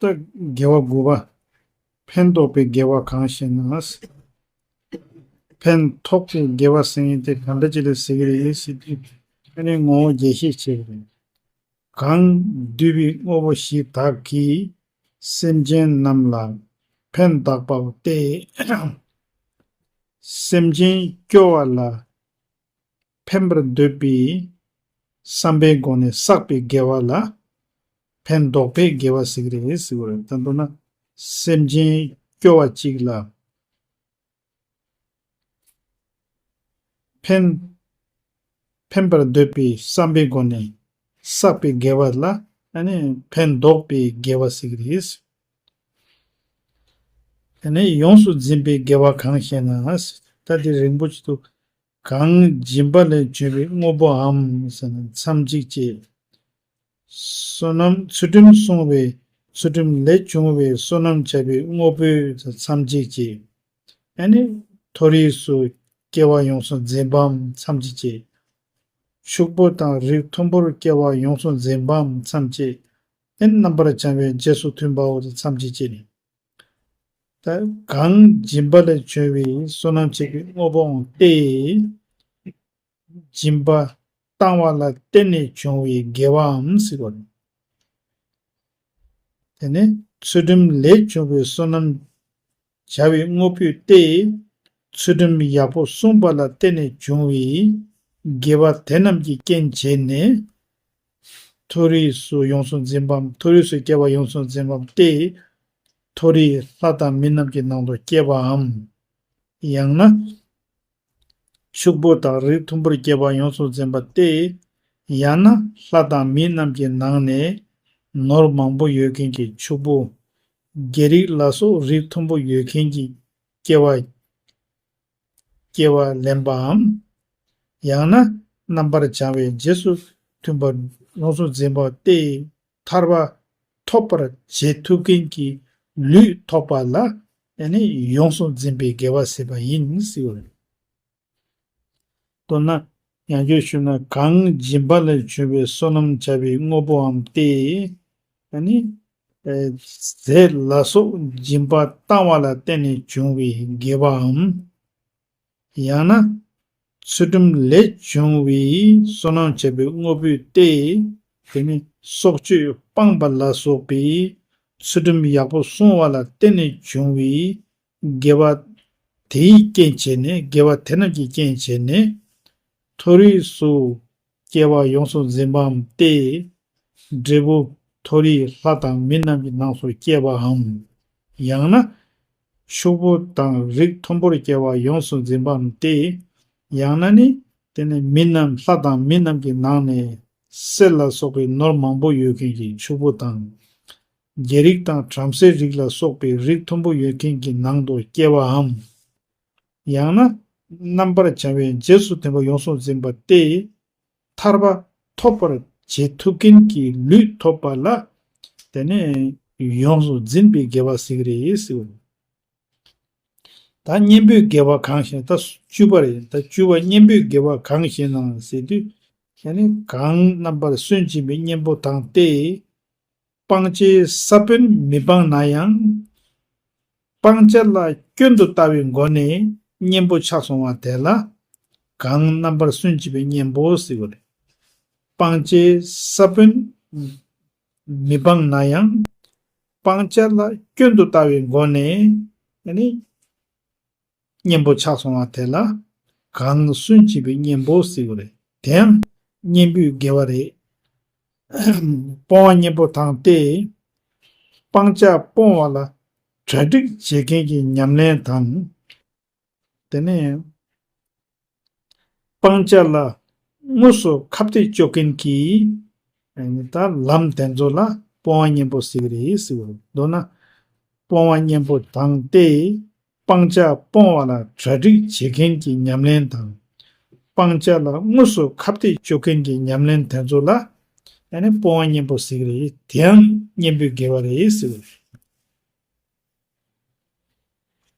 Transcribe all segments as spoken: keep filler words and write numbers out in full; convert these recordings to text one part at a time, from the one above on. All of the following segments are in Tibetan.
ད་དགེ་བ་དགུ་པ། ཕན་འདོགས་པའི་དགེ་བ་གང་ཞེ་ན། ཕན་ཐོགས་པའི་དགེ་བ་ཟེར་མཁན་དེ་གང་འདྲ་ཅིག་ལ་ཟེར་གྱི་རེད་ཟེར་དུས། ཨ་ནི་ངོ་བོ་རྒྱས་བཤད་བྱེད་ཀྱི་རེད། གང་འདུས་པའི་དངོས་པོ་བཞི་དག་གིས་སེམས་ཅན་རྣམས་ལ་ཕན་བཏགས་པ་སྟེ། སེམས་ཅན་སྐྱོ་བ་ལ་ཕན་པར་འདོད་པའི་བསམ་པའི་སྒོ་ནས་བསགས་པའི་དགེ་བ་ལ་ཕན་འདོགས་པའི་དགེ་བ་ཟེར་གྱི་རེད་ཟེར་བ་རེད། ད་མདོར་ན་སེམས་ཅན་སྐྱོ་བ་ཅིག་ལ་ཕན་ཕན་པར་འདོད་པའི་བསམ་པའི་སྒོ་ནས་བསགས་པའི་དགེ་བ་ལ་ཨ་ནི་ཕན་འདོགས་པའི་དགེ་བ་ཟེར་གྱི་རེད། ཨ་ནི་ཡོངས་སུ་འཛིན་པའི་དགེ་བ་གང་ཞེ་ན། ད་དེ་རིང་པོ་ཅིག་འདུག་གང་སྦྱིན་པ་ལས་བྱུང་བའི་དངོས་པོའམ་ཟེར་ན་མཚམས་གཅིག་བཅད། བསོད་ནམས་ཚུལ་ཁྲིམས་བསྲུང་བའི་ཚུལ་ཁྲིམས་ལས་བྱུང་བའི་བསོད་ནམས་བྱ་བའི་དངོས་པོའི་མཚམས་གཅིག་བཅད། ཨ་ནི་མཐོ་རིས་སུ་སྐྱེ་བ་ཡོངས་སུ་འཛིན་པའམ་མཚམས་གཅིག་བཅད། ཕྱུག་པོ་དང་རིགས་མཐོན་པོར་སྐྱེ་བ་ཡོངས་སུ་འཛིན་པའམ་མཚམས་བཅད། ཨ་ནི་རྣམ་པར་བྱང་བའི་རྗེས་སུ་མཐུན་པའོ་མཚམས་གཅིག་བཅད་ནས། ད་གང་སྦྱིན་པ་ལས་བྱུང་བའི་བསོད་ནམས་བྱེད་པའི་དངོས་པོའང་སྟེ། སྦྱིན་པ་བཏང་བ་ལ་བརྟེན་ནས་བྱུང་བའི་དགེ་བའམ་ཟེར་བ་རེད། དེ་ནས་ཚུལ་ཁྲིམས་ལས་བྱུང་བའི་བསོད་ནམས་བྱ་བའི་དངོས་པོ་སྟེ། ཚུལ་ཁྲིམས་ཡག་པོ་བསྲུངས་པ་ལ་བརྟེན་ནས་བྱུང་བའི་དགེ་བ་དེ་རྣམས་ཀྱི་རྐྱེན་བྱས་ནས། མཐོ་རིས་སུ་ཡོངས་སུ་འཛིན་པའམ་མཐོ་རིས་སུ་སྐྱེ་བ་ཡོངས་སུ་འཛིན་པའམ་སྟེ། མཐོ་རིས་ལྷ་དང་མི་རྣམས་ཀྱི་ནང་དུ་སྐྱེ་བའམ། ཡང་ན། ཕྱུག་པོ་དང་རིགས་མཐོན་པོར་སྐྱེ་བ་ཡོངས་སུ་འཛིན་པ་སྟེ། ཡང་ན་ལྷ་དང་མི་རྣམས་ཀྱི་ནང་ནས་ནོར་མང་པོ་ཡོད་མཁན་གྱི་ཕྱུག་པོ། རྒྱལ་རིགས་ལ་སོགས་རིགས་མཐོན་པོ་ཡོད་མཁན་གྱི་སྐྱེ་བ། སྐྱེ་བ་ལེན་པའམ། ཡང་ན་རྣམ་པར་བྱང་བའི་རྗེས་སུ་མཐུན་པ་ཡོངས་སུ་འཛིན་པ་སྟེ། ཐར་པ་ཐོབ་པར་བྱེད་ཐུབ་མཁན་གྱི་ལུས་ཐོབ་པ་ལ་ཡང་ན་ཡོངས་སུ་འཛིན་པའི་དགེ་བ་ཟེར་བ་ཡིན་ཟེར་བ་རེད། མདོར་ན་ཡང་བསྐྱར་ཞུས་ན་གང་སྦྱིན་པ་ལས་བྱུང་བའི་བསོད་ནམས་བྱ་བའི་དངོས་པོའམ་སྟེ། ཨ་ནི། ཟས་ལ་སོགས་སྦྱིན་པ་བཏང་བ་ལ་བརྟེན་ནས་བྱུང་བའི་དགེ་བའམ། ཡང་ན། ཚུལ་ཁྲིམས་ལས་བྱུང་བའི་བསོད་ནམས་བྱ་བའི་དངོས་པོ་སྟེ། དེ་ནི་སྲོག་གཅོད་སྤངས་པ་ལ་སོགས་པའི་ཚུལ་ཁྲིམས་ཡག་པོ་བསྲུང་བ་ལ་བརྟེན་ནས་བྱུང་བའི་དགེ་བ་དེའི་རྐྱེན་བྱས་ནས་དགེ་བ་དེ་རྣམས་ཀྱི་རྐྱེན་བྱས་ནས་མཐོ་རིས་སུ་སྐྱེ་བ་ཡོངས་སུ་འཛིན་པའམ་སྟེ། འབྲས་བུ་མཐོ་རིས་ལྷ་དང་མི་རྣམས་ཀྱི་ནང་དུ་སྐྱེ་བའམ། ཡང་ན། ཕྱུག་པོ་དང་རིགས་མཐོན་པོར་སྐྱེ་བ་ཡོངས་སུ་འཛིན་པའམ་སྟེ། ཡང་ན་ནི། དེ་ནི་མི་རྣམས་ལྷ་དང་མི་རྣམས་ཀྱི་ནང་ནས་གསེར་ལ་སོགས་པའི་ནོར་མང་པོ་ཡོད་མཁན་གྱི་ཕྱུག་པོ་དང་། རྒྱལ་རིགས་དང་བྲམ་ཟེའི་རིགས་ལ་སོགས་པའི་རིགས་མཐོན་པོ་ཡོད་མཁན་གྱི་ནང་དུ་སྐྱེ་བའམ། ཡང་ན་རྣམ་པར་བྱང་བའི་རྗེས་སུ་མཐུན་པ་ཡོངས་སུ་འཛིན་པ་སྟེ། ཐར་པ་ཐོབ་པར་བྱེད་ཐུབ་མཁན་གྱི་ལུས་ཐོབ་པ་ལ་དེ་ནས་ཡོངས་སུ་འཛིན་པའི་དགེ་བ་ཟེར་གྱི་རེད་ཟེར་བ། ད་གཉེན་པོའི་དགེ་བ་གང་ཞེ་ན། ད་བཅུ་པ་རེད། ད་བཅུ་པ་གཉེན་པོའི་དགེ་བ་གང་ཞེ་ན་ཟེར་དུས། ཡང་ན་གང་རྣམ་པར་སུན་འབྱིན་པའི་གཉེན་པོ་དང་སྟེ། སྤང་བྱའི་ས་བོན་མི་སྤངས་ན་ཡང་། སྤང་བྱ་ལ་སྐྱོན་དུ་ལྟ་བའི་སྒོ་ནས་གཉེན་པོ་ཆགས་སོང་བ་དེ་ལ་གང་རྣམ་པར་སུན་འབྱིན་པའི་གཉེན་པོ་ཟེར་བ་རེད། སྤང་བྱའི་ས་བོན་མི་སྤངས་ན་ཡང་། སྤང་བྱ་ལ་སྐྱོན་དུ་ལྟ་བའི་སྒོ་ནས་ནི། གཉེན་པོ་ཆགས་སོང་བ་དེ་ལ་གང་སུན་འབྱིན་པའི་གཉེན་པོ་ཟེར་བ་རེད། དེ་ཡང་གཉེན་པོའི་དགེ་བ་རེད། སྤོང་བ་གཉེན་པོ་དང་སྟེ། སྤང་བྱ་སྤོང་བ་ལ་གྲ་སྒྲིག་བྱེད་མཁན་གྱི་ཉམས་ལེན་དང་། དེ་ནས་སྤང་བྱ་ལ་དངོས་སུ་ཁ་གཏད་གཅོག་མཁན་གྱི་ད་ལམ་དེ་ཚོ་ལ་སྤོང་བ་གཉེན་པོ་ཟེར་གྱི་རེད་ཟེར་བ་རེད། མདོར་ན་སྤོང་བ་གཉེན་པོ་དང་སྟེ། སྤང་བྱ་སྤོང་བ་ལ་གྲ་སྒྲིག་བྱེད་མཁན་གྱི་ཉམས་ལེན་དང་། སྤང་བྱ་ལ་དངོས་སུ་ཁ་གཏད་གཅོག་མཁན་གྱི་ཉམས་ལེན་དེ་ཚོ་ལ་ཡང་ནི་སྤོང་བ་གཉེན་པོ་ཟེར་གྱི་རེད། དེའང་གཉེན་པོའི་དགེ་བ་རེད་ཟེར་བ་རེད།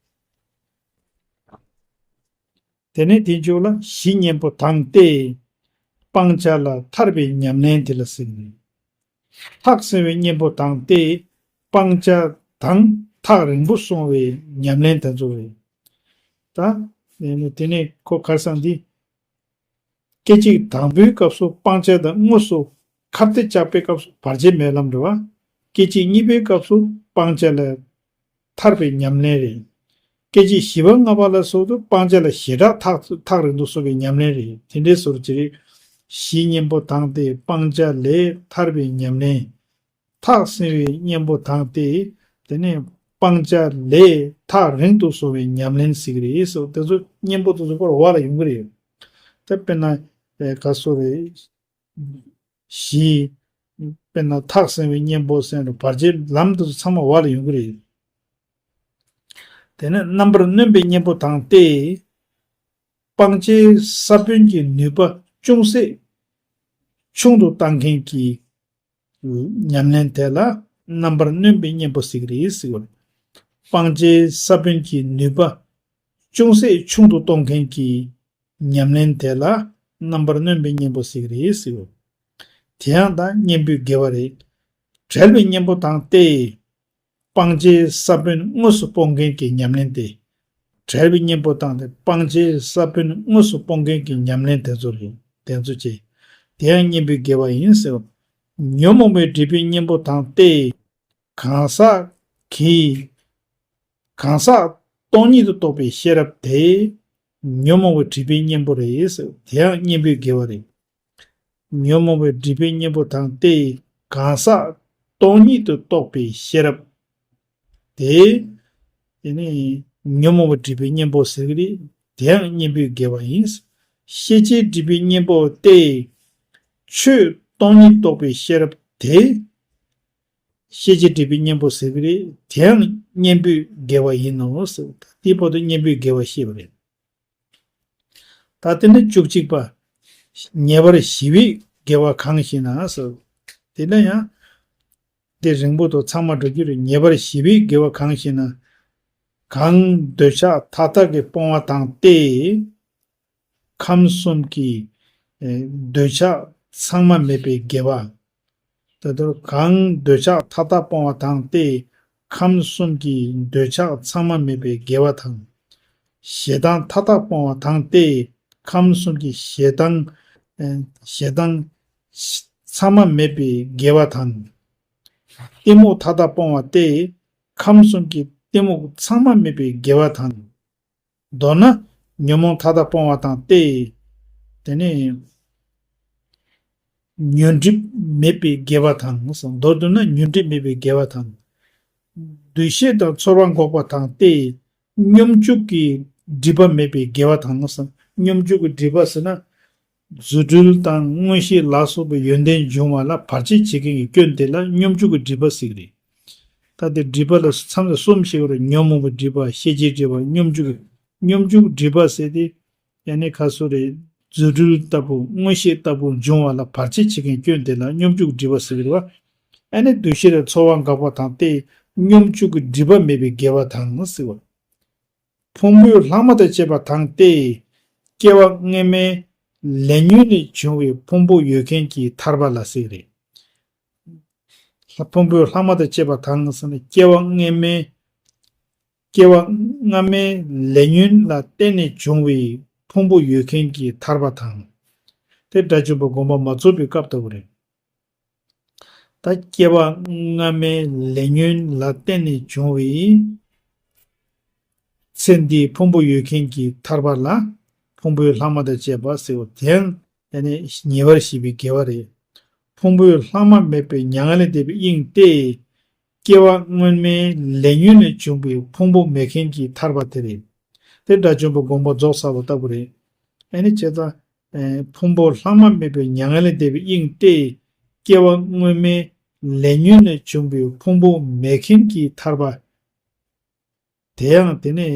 དེ་ནས་དེ་མཇུག་ལ་ཞི་གཉེན་པོ་དང་སྟེ། སྤང་བྱ་ལ་ཐར་པའི་ཉམས་ལེན་དེ་ལ་ཟེར་གྱི་རེད། ཐག་བསྲིང་བའི་གཉེན་པོ་དང་སྟེ། སྤང་བྱ་དང་ཐག་རིང་པོ་སོང་བའི་ཉམས་ལེན་དེ་ཚོ་རེད། ད་དེ་ནས་ཁོ་ག་རེ་ཟེར་འདི། སྐད་ཅིག་དང་པོའི་སྐབས་སུ་སྤང་བྱ་དང་དངོས་སུ་ཁ་གཏད་བཅག་པའི་སྐབས་སུ་བར་ཆད་མེད་ལམ་རེད་བ། སྐད་ཅིག་གཉིས་པའི་སྐབས་སུ་སྤང་བྱ་ལས་ཐར་པའི་ཉམས་ལེན་རེད། སྐད་ཅིག་བཞི་པ་ལྔ་པ་ལ་སོགས་དུ་སྤང་བྱ་ལ་ཞེ་དྲག་ཐག་ཐག་རིང་དུ་སོང་བའི་ཉམས་ལེན་རེད། དེ་འདྲའི་སོར་ཅི་རིགས། གཞི་གཉེན་པོ་དང་སྟེ་སྤང་བྱ་ལས་ཐར་པའི་ཉམས་ལེན། ཐག་བསྲིང་བའི་གཉེན་པོ་དང་སྟེ། དེ་ནས་སྤང་བྱ་ལས་ཐག་རིང་དུ་སོང་བའི་ཉམས་ལེན་ཟེར་གི་རེད་ཟེར། དེ་ཚོ་གཉེན་པོ་དེ་ཚོ་སྐོར་བ་ལ་ཡོང་གི་རེད། ད་དཔེར་ན་ཨེ་ག་སོ་རེད། གཞི། དཔེར་ན་ཐག་བསྲིང་བའི་གཉེན་པོ་ཟེར་ན་བར་ཆད་ལམ་དེ་ཚོ་ཚང་མ་བ་ལ་ཡོང་གི་རེད། དེ་ནས་རྣམ་པར་གནོན་པའི་གཉེན་པོ་དང་སྟེ། སྤང་བྱའི་ས་བོན་གྱི་ནུས་པ་ཅུང་ཟད་ཆུང་དུ་བཏང་མཁན་གྱི་ཉམས་ལེན་དེ་ལ་རྣམ་པར་གནོན་པའི་གཉེན་པོ་ཟེར་གི་རེད་ཟེར་བ། སྤང་བྱའི་ས་བོན་གྱི་ནུས་པ་ཅུང་ཟད་ཆུང་དུ་གཏོང་མཁན་གྱི་ཉམས་ལེན་དེ་ལ་རྣམ་པར་གནོན་པའི་གཉེན་པོ་ཟེར་གི་རེད་ཟེར་བ། དེ་ཡང་ད་གཉེན་པོའི་དགེ་བ་རེད། བྲལ་བའི་གཉེན་པོ་དང་སྟེ། སྤང་བྱའི་ས་བོན་དངོས་སུ་སྤོང་མཁན་གྱི་ཉམས་ལེན་ཏེ། བྲལ་བའི་གཉེན་པོ་དང་སྟེ་སྤང་བྱའི་ས་བོན་དངོས་སུ་སྤོང་མཁན་གྱི་ཉམས་ལེན་དེ་ཚོ་རེད། དེ་ཚོ་བཅས། དེ་ཡང་གཉེན་པོའི་དགེ་བ་ཡིན་ཟེར། ཉོན་མོངས་པའི་སྒྲིབ་པའི་གཉེན་པོ་དང་སྟེ། གང་ཟག་གིས། གང་ཟག་སྟོང་ཉིད་དུ་རྟོགས་པའི་ཤེས་རབ་དེ། ཉོན་མོངས་པའི་སྒྲིབ་པའི་གཉེན་པོ་རེད་ཟེར། དེ་ཡང་གཉེན་པོའི་དགེ་བ་རེད། ཉོན་མོངས་པའི་སྒྲིབ་པའི་གཉེན་པོ་དང་སྟེ། གང་ཟག་སྟོང་ཉིད་དུ་རྟོགས་པའི་ཤེས་རབ་དེ། དེ་ནི་ཉོན་མོངས་པའི་སྒྲིབ་པའི་གཉེན་པོ་ཟེར་གི་རེད། དེ་ཡང་གཉེན་པོའི་དགེ་བ་ཡིན། ཤེས་བྱའི་སྒྲིབ་པའི་གཉེན་པོ་སྟེ། ཆོས་སྟོང་ཉིད་རྟོགས་པའི་ཤེས་རབ་དེ། ཤེས་བྱའི་སྒྲིབ་པའི་གཉེན་པོ་ཟེར་གི་རེད། དེ་ཡང་གཉེན་པོའི་དགེ་བ་ཡིན་ནོ་ཟེར། དེའི་བར་དུ་གཉེན་པོའི་དགེ་བ་བཤད་པ་རེད། ད་དེ་ནི་བཅུ་གཅིག་པ། ཉེ་བར་ཞི་བའི་དགེ་བ་གང་ཞེ་ན་ཟེར། དེ་ན་ཡང་། དེ་རིང་པོ་དང་ཚང་མ་འགྲོ་རྒྱུ་རེད། ཉེ་བར་ཞི་བའི་དགེ་བ་གང་ཞེ་ན། གང་འདོད་ཆགས་མཐའ་དག་གིས་སྤོང་བ་དང་སྟེ། ཁམས་གསུམ་གྱི་ཨེ་འདོད་ཆགས་ཚང་མ་མེད་པའི་དགེ་བ། དེ་ལྟར་གང་འདོད་ཆགས་མཐའ་དག་སྤོང་བ་དང་སྟེ། ཁམས་གསུམ་གྱི་འདོད་ཆགས་ཚང་མ་མེད་པའི་དགེ་བ་དང་། ཞེ་སྡང་མཐའ་དག་སྤོང་བ་དང་སྟེ། ཁམས་གསུམ་གྱི་ཞེ་སྡང་། ཨེ་ཞེ་སྡང་ཚང་མ་མེད་པའི་དགེ་བ་དང་། གཏི་མུག་མཐའ་དག་སྤོང་བ་སྟེ། ཁམས་གསུམ་གྱི་གཏི་མུག་ཚང་མ་མེད་པའི་དགེ་བ་དང་། མདོར་ན་ཉོན་མོངས་མཐའ་དག་སྤོང་བ་དང་སྟེ། དེ་ནས་ཉོན་སྒྲིབ་མེད་པའི་དགེ་བ་དང་། མདོར་བསྡུ་ན་ཉོན་སྒྲིབ་མེད་པའི་དགེ་བ་དང་། འདུ་ཤེས་དང་ཚོར་བ་འགོག་པ་དང་སྟེ། སྙོམས་འཇུག་གི་སྒྲིབ་པ་མེད་པའི་དགེ་བ་དང་། སྙོམས་འཇུག་གི་སྒྲིབ་པ་ཟེར་ན། རྫུ་འཕྲུལ་དང་མངོན་ཤེས་ལ་སོགས་པའི་ཡོན་ཏན་འབྱུང་བ་ལ་བར་ཆད་བྱེད་མཁན་གྱི་སྐྱོན་དེ་ལ་སྙོམས་འཇུག་གི་སྒྲིབ་པ་ཟེར་གྱི་རེད། ད་དེ་སྒྲིབ་པ་ལ་མཚམས་སུ་གསུམ་ཞིག་ཡོད་རེད། ཉོན་མོངས་པའི་སྒྲིབ་པ། ཤེས་བྱའི་སྒྲིབ་པ། སྙོམས་འཇུག་གི། སྙོམས་འཇུག་སྒྲིབ་པ་ཟེར་དེ། ཡང་ན་ཁ་སོ་རེད། རྫུ་འཕྲུལ་ལྟ་བུ་མངོན་ཤེས་ལྟ་བུ་འབྱུང་བ་ལ་བར་ཆད་བྱེད་མཁན་སྐྱོན་དེ་ལ་སྙོམས་འཇུག་སྒྲིབ་པ་ཟེར་གྱི་རེད་བ། ཨ་ནི་འདུ་ཤེས་དང་ཚོར་བ་འགག་པ་དང་སྟེ། སྙོམས་འཇུག་གི་སྒྲིབ་པ་མེད་པའི་དགེ་བ་དང་ཟེར་བ། ཕུང་པོའི་ལྷག་མ་དང་བཅས་པ་དང་སྟེ། སྐྱེ་བ་སྔོན་མའི་ལས་ཉོན་ལས་བྱུང་བའི་ཕུང་པོ་ཡོད་མཁན་གྱི་ཐར་པ་ལ་ཟེར་གྱི་རེད། ཕུང་པོའི་ལྷག་མ་དང་བཅས་པ་དང་ཟེར་ན་སྐྱེ་བ་སྔོན་མའི། སྐྱེ་བ་སྔ་མའི་ལས་ཉོན་ལ་བརྟེན་ནས་བྱུང་བའི་ཕུང་པོ་ཡོད་མཁན་གྱི་ཐར་པ་དང་། དེ་དགྲ་བཅོམ་པ་སྒོམ་པ་མ་རྫོགས་པའི་སྐབས་ལྟ་བུ་རེད། ད་སྐྱེ་བ་སྔ་མའི་ལས་ཉོན་ལ་བརྟེན་ནས་བྱུང་བའི་ཚེ་འདིའི་ཕུང་པོ་ཡོད་མཁན་གྱི་ཐར་པ་ལ་ཕུང་པོའི་ལྷག་མ་དང་བཅས་པ་ཟེར་བ་དེ་ཡང་ཉེ་བར་ཞི་བའི་དགེ་བ་རེད། ཕུང་པོའི་ལྷག་མ་མེད་པའི་མྱ་ངན་ལས་འདས་པའི་དབྱིངས་ཏེ། སྐྱེ་བ་སྔོན་མའི་ལས་ཉོན་ལས་བྱུང་བའི་ཕུང་པོ་མེད་མཁན་གྱི་ཐར་པ་དེ་རེད། དེ་དགྲ་བཅོམ་པ་དགོངས་པ་རྫོགས་ཚར་བ་ལྟ་བུ་རེད། ཨ་ནི་བྱས་ཙང་། ཕུང་པོ་ལྷག་མ་མེད་པའི་མྱ་ངན་ལས་འདས་པའི་དབྱིངས་ཏེ། སྐྱེ་བ་སྔོན་མའི་ལས་ཉོན་ལས་བྱུང་བའི་ཕུང་པོ་མེད་མཁན་གྱི་ཐར་པ། དེ་ཡང་དེ་ནི་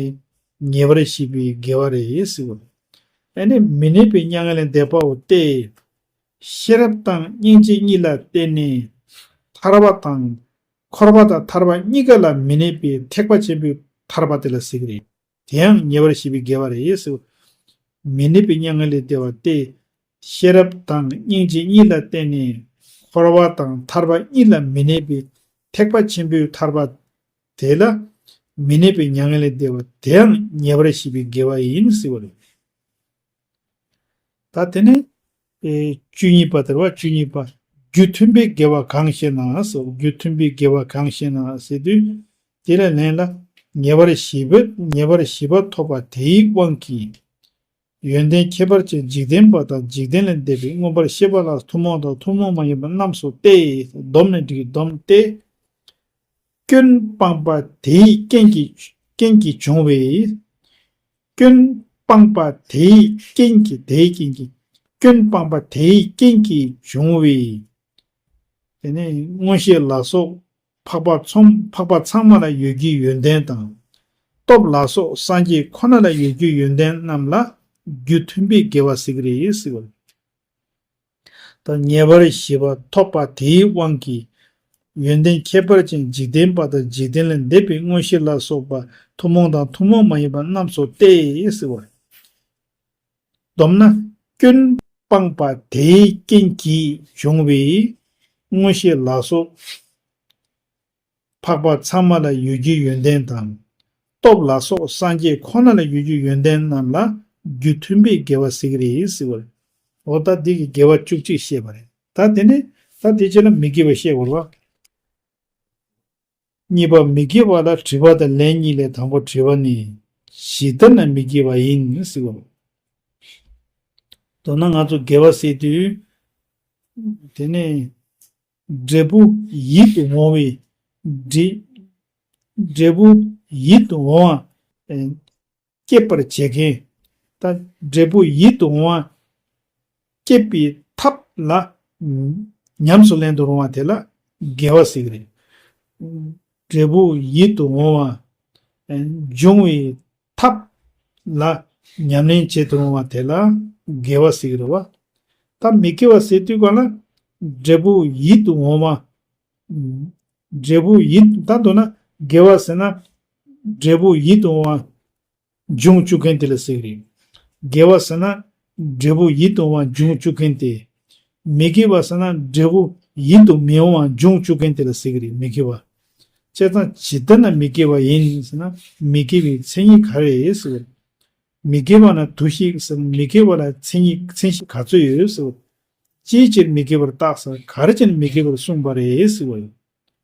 ཉེ་བར་ཞི་བའི་དགེ་བ་རེད་ཟེར་བ། ཨ་ནི་མི་གནས་པའི་མྱ་ངན་ལས་འདས་པའོ་སྟེ། ཤེས་རབ་དང་སྙིང་རྗེ་གཉིས་ལ་བརྟེན་ནས་ཐར་པ་དང་། འཁོར་བ་དང་ཐར་པ་གཉིས་ཀ་ལ་མི་གནས་པའི་ཐེག་པ་ཆེན་པོའི་ཐར་པ་དེ་ལ་ཟེར་གྱི་རེད། དེ་ཡང་ཉེ་བར་ཞི་བའི་དགེ་བ་རེད་ཟེར། མི་གནས་པའི་མྱ་ངན་ལས་འདས་པ་སྟེ། ཤེས་རབ་དང་སྙིང་རྗེ་གཉིས་ལ་བརྟེན་ནས་འཁོར་བ་དང་ཐར་པ་གཉིས་ལ་མི་གནས་པའི་ ཐེག་པ་ཆེན་པོའི་ཐར་པ་དེ་ལ་མི་གནས་པའི་མྱ་ངན་ལས་འདས་པ་དེའང་ཉེ་བར་ཞི་བའི་དགེ་བ་ཡིན་ཟེར་བ་རེད། ད་དེ་ནས་ཨེ་བཅུ་གཉིས་པ་དེར་བ་བཅུ་གཉིས་པ། རྒྱུ་མཐུན་པའི་དགེ་བ་གང་ཞེ་ན་ཟེར། རྒྱུ་མཐུན་པའི་དགེ་བ་གང་ཞེ་ན་ཟེར་དུས། དེ་ལ་ལན་ལ་ཉེ་བར་ཞི་བ་ཉེ་བར་ཞི་བ་ཐོབ་པ་དེའི་དབང་གིས། ཡོན་ཏན་ཁྱད་པར་ཅན་འཇིག་རྟེན་པ་དང་འཇིག་རྟེན་ལས་འདས་པའི་མངོན་པར་ཤེས་པ་ལ་ཐུན་མོང་དང་ཐུན་མོང་མ་ཡིན་པ་རྣམས་སུ་སྟེ། སྡོམ་ནི་འགྲིག་སྡོམ་སྟེ། སྐྱོན་སྤངས་པ་དེའི་རྐྱེན་གྱིས་རྐྱེན་གྱིས་བྱུང་བའི། སྐྱོན་སྤངས་པ་དེའི་རྐྱེན་གྱིས་དེའི་རྐྱེན་གྱིས། སྐྱོན་སྤངས་པ་དེའི་རྐྱེན་གྱིས་བྱུང་བའི། དེ་ནས་མངོན་ཤེས་ལ་སོགས་འཕགས་པ་ཚོམ་འཕགས་པ་ཚང་མ་ལ་ཡོད་རྒྱུའི་ཡོན་ཏན་དང་། སྟོབས་ལ་སོགས་སངས་རྒྱས་ཁོ་ན་ལ་ཡོད་རྒྱུའི་ཡོན་ཏན་རྣམས་ལ་རྒྱུ་མཐུན་པའི་དགེ་བ་ཟེར་གྱི་རེད་ཟེར་བ། དང་ཉེ་བར་ཞི་བ་ཐོབ་པ་དེའི་དབང་གིས། ཡོན་ཏན་ཁྱད་པར་ཅན་འཇིག་རྟེན་པ་དང་འཇིག་རྟེན་ལས་འདས་པའི་མངོན་ཤེས་ལ་སོགས་པ་ཐུན་མོང་དང་ཐུན་མོང་མ་ཡིན་པ་རྣམས་སུ་སྟེ་ཟེར་བ། སྡོམ་ན་སྐྱོན་སྤངས་པ་དེའི་རྐྱེན་གྱིས་བྱུང་བའི་མངོན་ཤེས་ལ་སོགས། འཕགས་པ་ཚང་མ་ལ་ཡོད་རྒྱུའི་ཡོན་ཏན་དང་། སྟོབས་ལ་སོགས་སངས་རྒྱས་ཁོ་ན་ལ་ཡོད་རྒྱུའི་ཡོན་ཏན་རྣམས་ལ་རྒྱུ་མཐུན་པའི་དགེ་བ་ཟེར་གྱི་རེད་ཟེར་བ་རེད། འོ་ད་འདི་གི་དགེ་བ་བཅུ་གཅིག་བཤད་པ་རེད། ད་དེ་ནས་ད་དེ་རྗེས་ལ་མི་དགེ་བ་བཤད་དགོས་རེད་བ། གཉིས་པ་མི་དགེ་བ་ལ་དྲི་བ་དང་ལན་གཉིས་ལས་དང་པོ་དྲི་བ་ནི། ཇི་ལྟར་ན་མི་དགེ་བ་ཡིན་ཟེར་བ། མདོར་ན་ང་ཚོ་དགེ་བ་ཟེར་དུས། དེ་ནས་འབྲས་བུ་ཡིད་དུ་འོང་བའི་འབྲས་འབྲས་བུ་ཡིད་དུ་འོང་བ་སྐྱེད་པར་བྱེད་མཁན། ད་འབྲས་བུ་ཡིད་དུ་འོང་བ་སྐྱེད་པའི་ཐབས་ལ་ཉམས་སུ་ལེན་དུ་རུང་བ་དེ་ལ་དགེ་བ་ཟེར་གྱི་རེད། འབྲས་བུ་ཡིད་དུ་འོང་བ་འབྱུང་བའི་ཐབས་ལ་ཉམས་ལེན་བྱེད་དུ་རུང་བ་དེ་ལ་དགེ་བ་ཟེར་གྱི་རེད་བ། ད་མི་དགེ་བ་ཟེར་དུས་ག་ལ་འབྲས་བུ་ཡིད་དུ་འོང་བ། འབྲས་བུ་ཡིད་ད་མདོར་ན་དགེ་བ་ཟེར་ན་འབྲས་བུ་ཡིད་དུ་འོང་བ་འབྱུང་བཅུག་མཁན་དེ་ལ་ཟེར་གྱི་རེད། དགེ་བ་ཟེར་ན་འབྲས་བུ་ཡིད་དུ་འོང་བ་འབྱུང་བཅུག་མཁན་དེ། མི་དགེ་བ་ཟེར་ན་འབྲས་བུ་ཡིད་དུ་མི་འོང་བ་འབྱུང་བཅུག་མཁན་དེ་ལ་ཟེར་གྱི་རེད་མི་དགེ་བ། བྱས་ཙང་ཇི་ལྟར་ན་མི་དགེ་བ་ཡིན་ཟེར་ན་མི་དགེ་བའི་མཚན་ཉིད་ག་རེ་རེད་ཟེར་བ། མི་དགེ་བ་ན་དུ་ཞིག་ཟེར་ན་མི་དགེ་བ་ལ་མཚན་ཉིད་མཚན་གཞི་ག་ཚོད་ཡོད་ཟེར་བ། ཅིའི་ཕྱིར་མི་དགེ་བར་བཏགས་ཟེར་ག་རེ་བྱས་ནས་མི་དགེ་བར་གསུངས་པ་རེད་ཟེར་བ་ཡོད།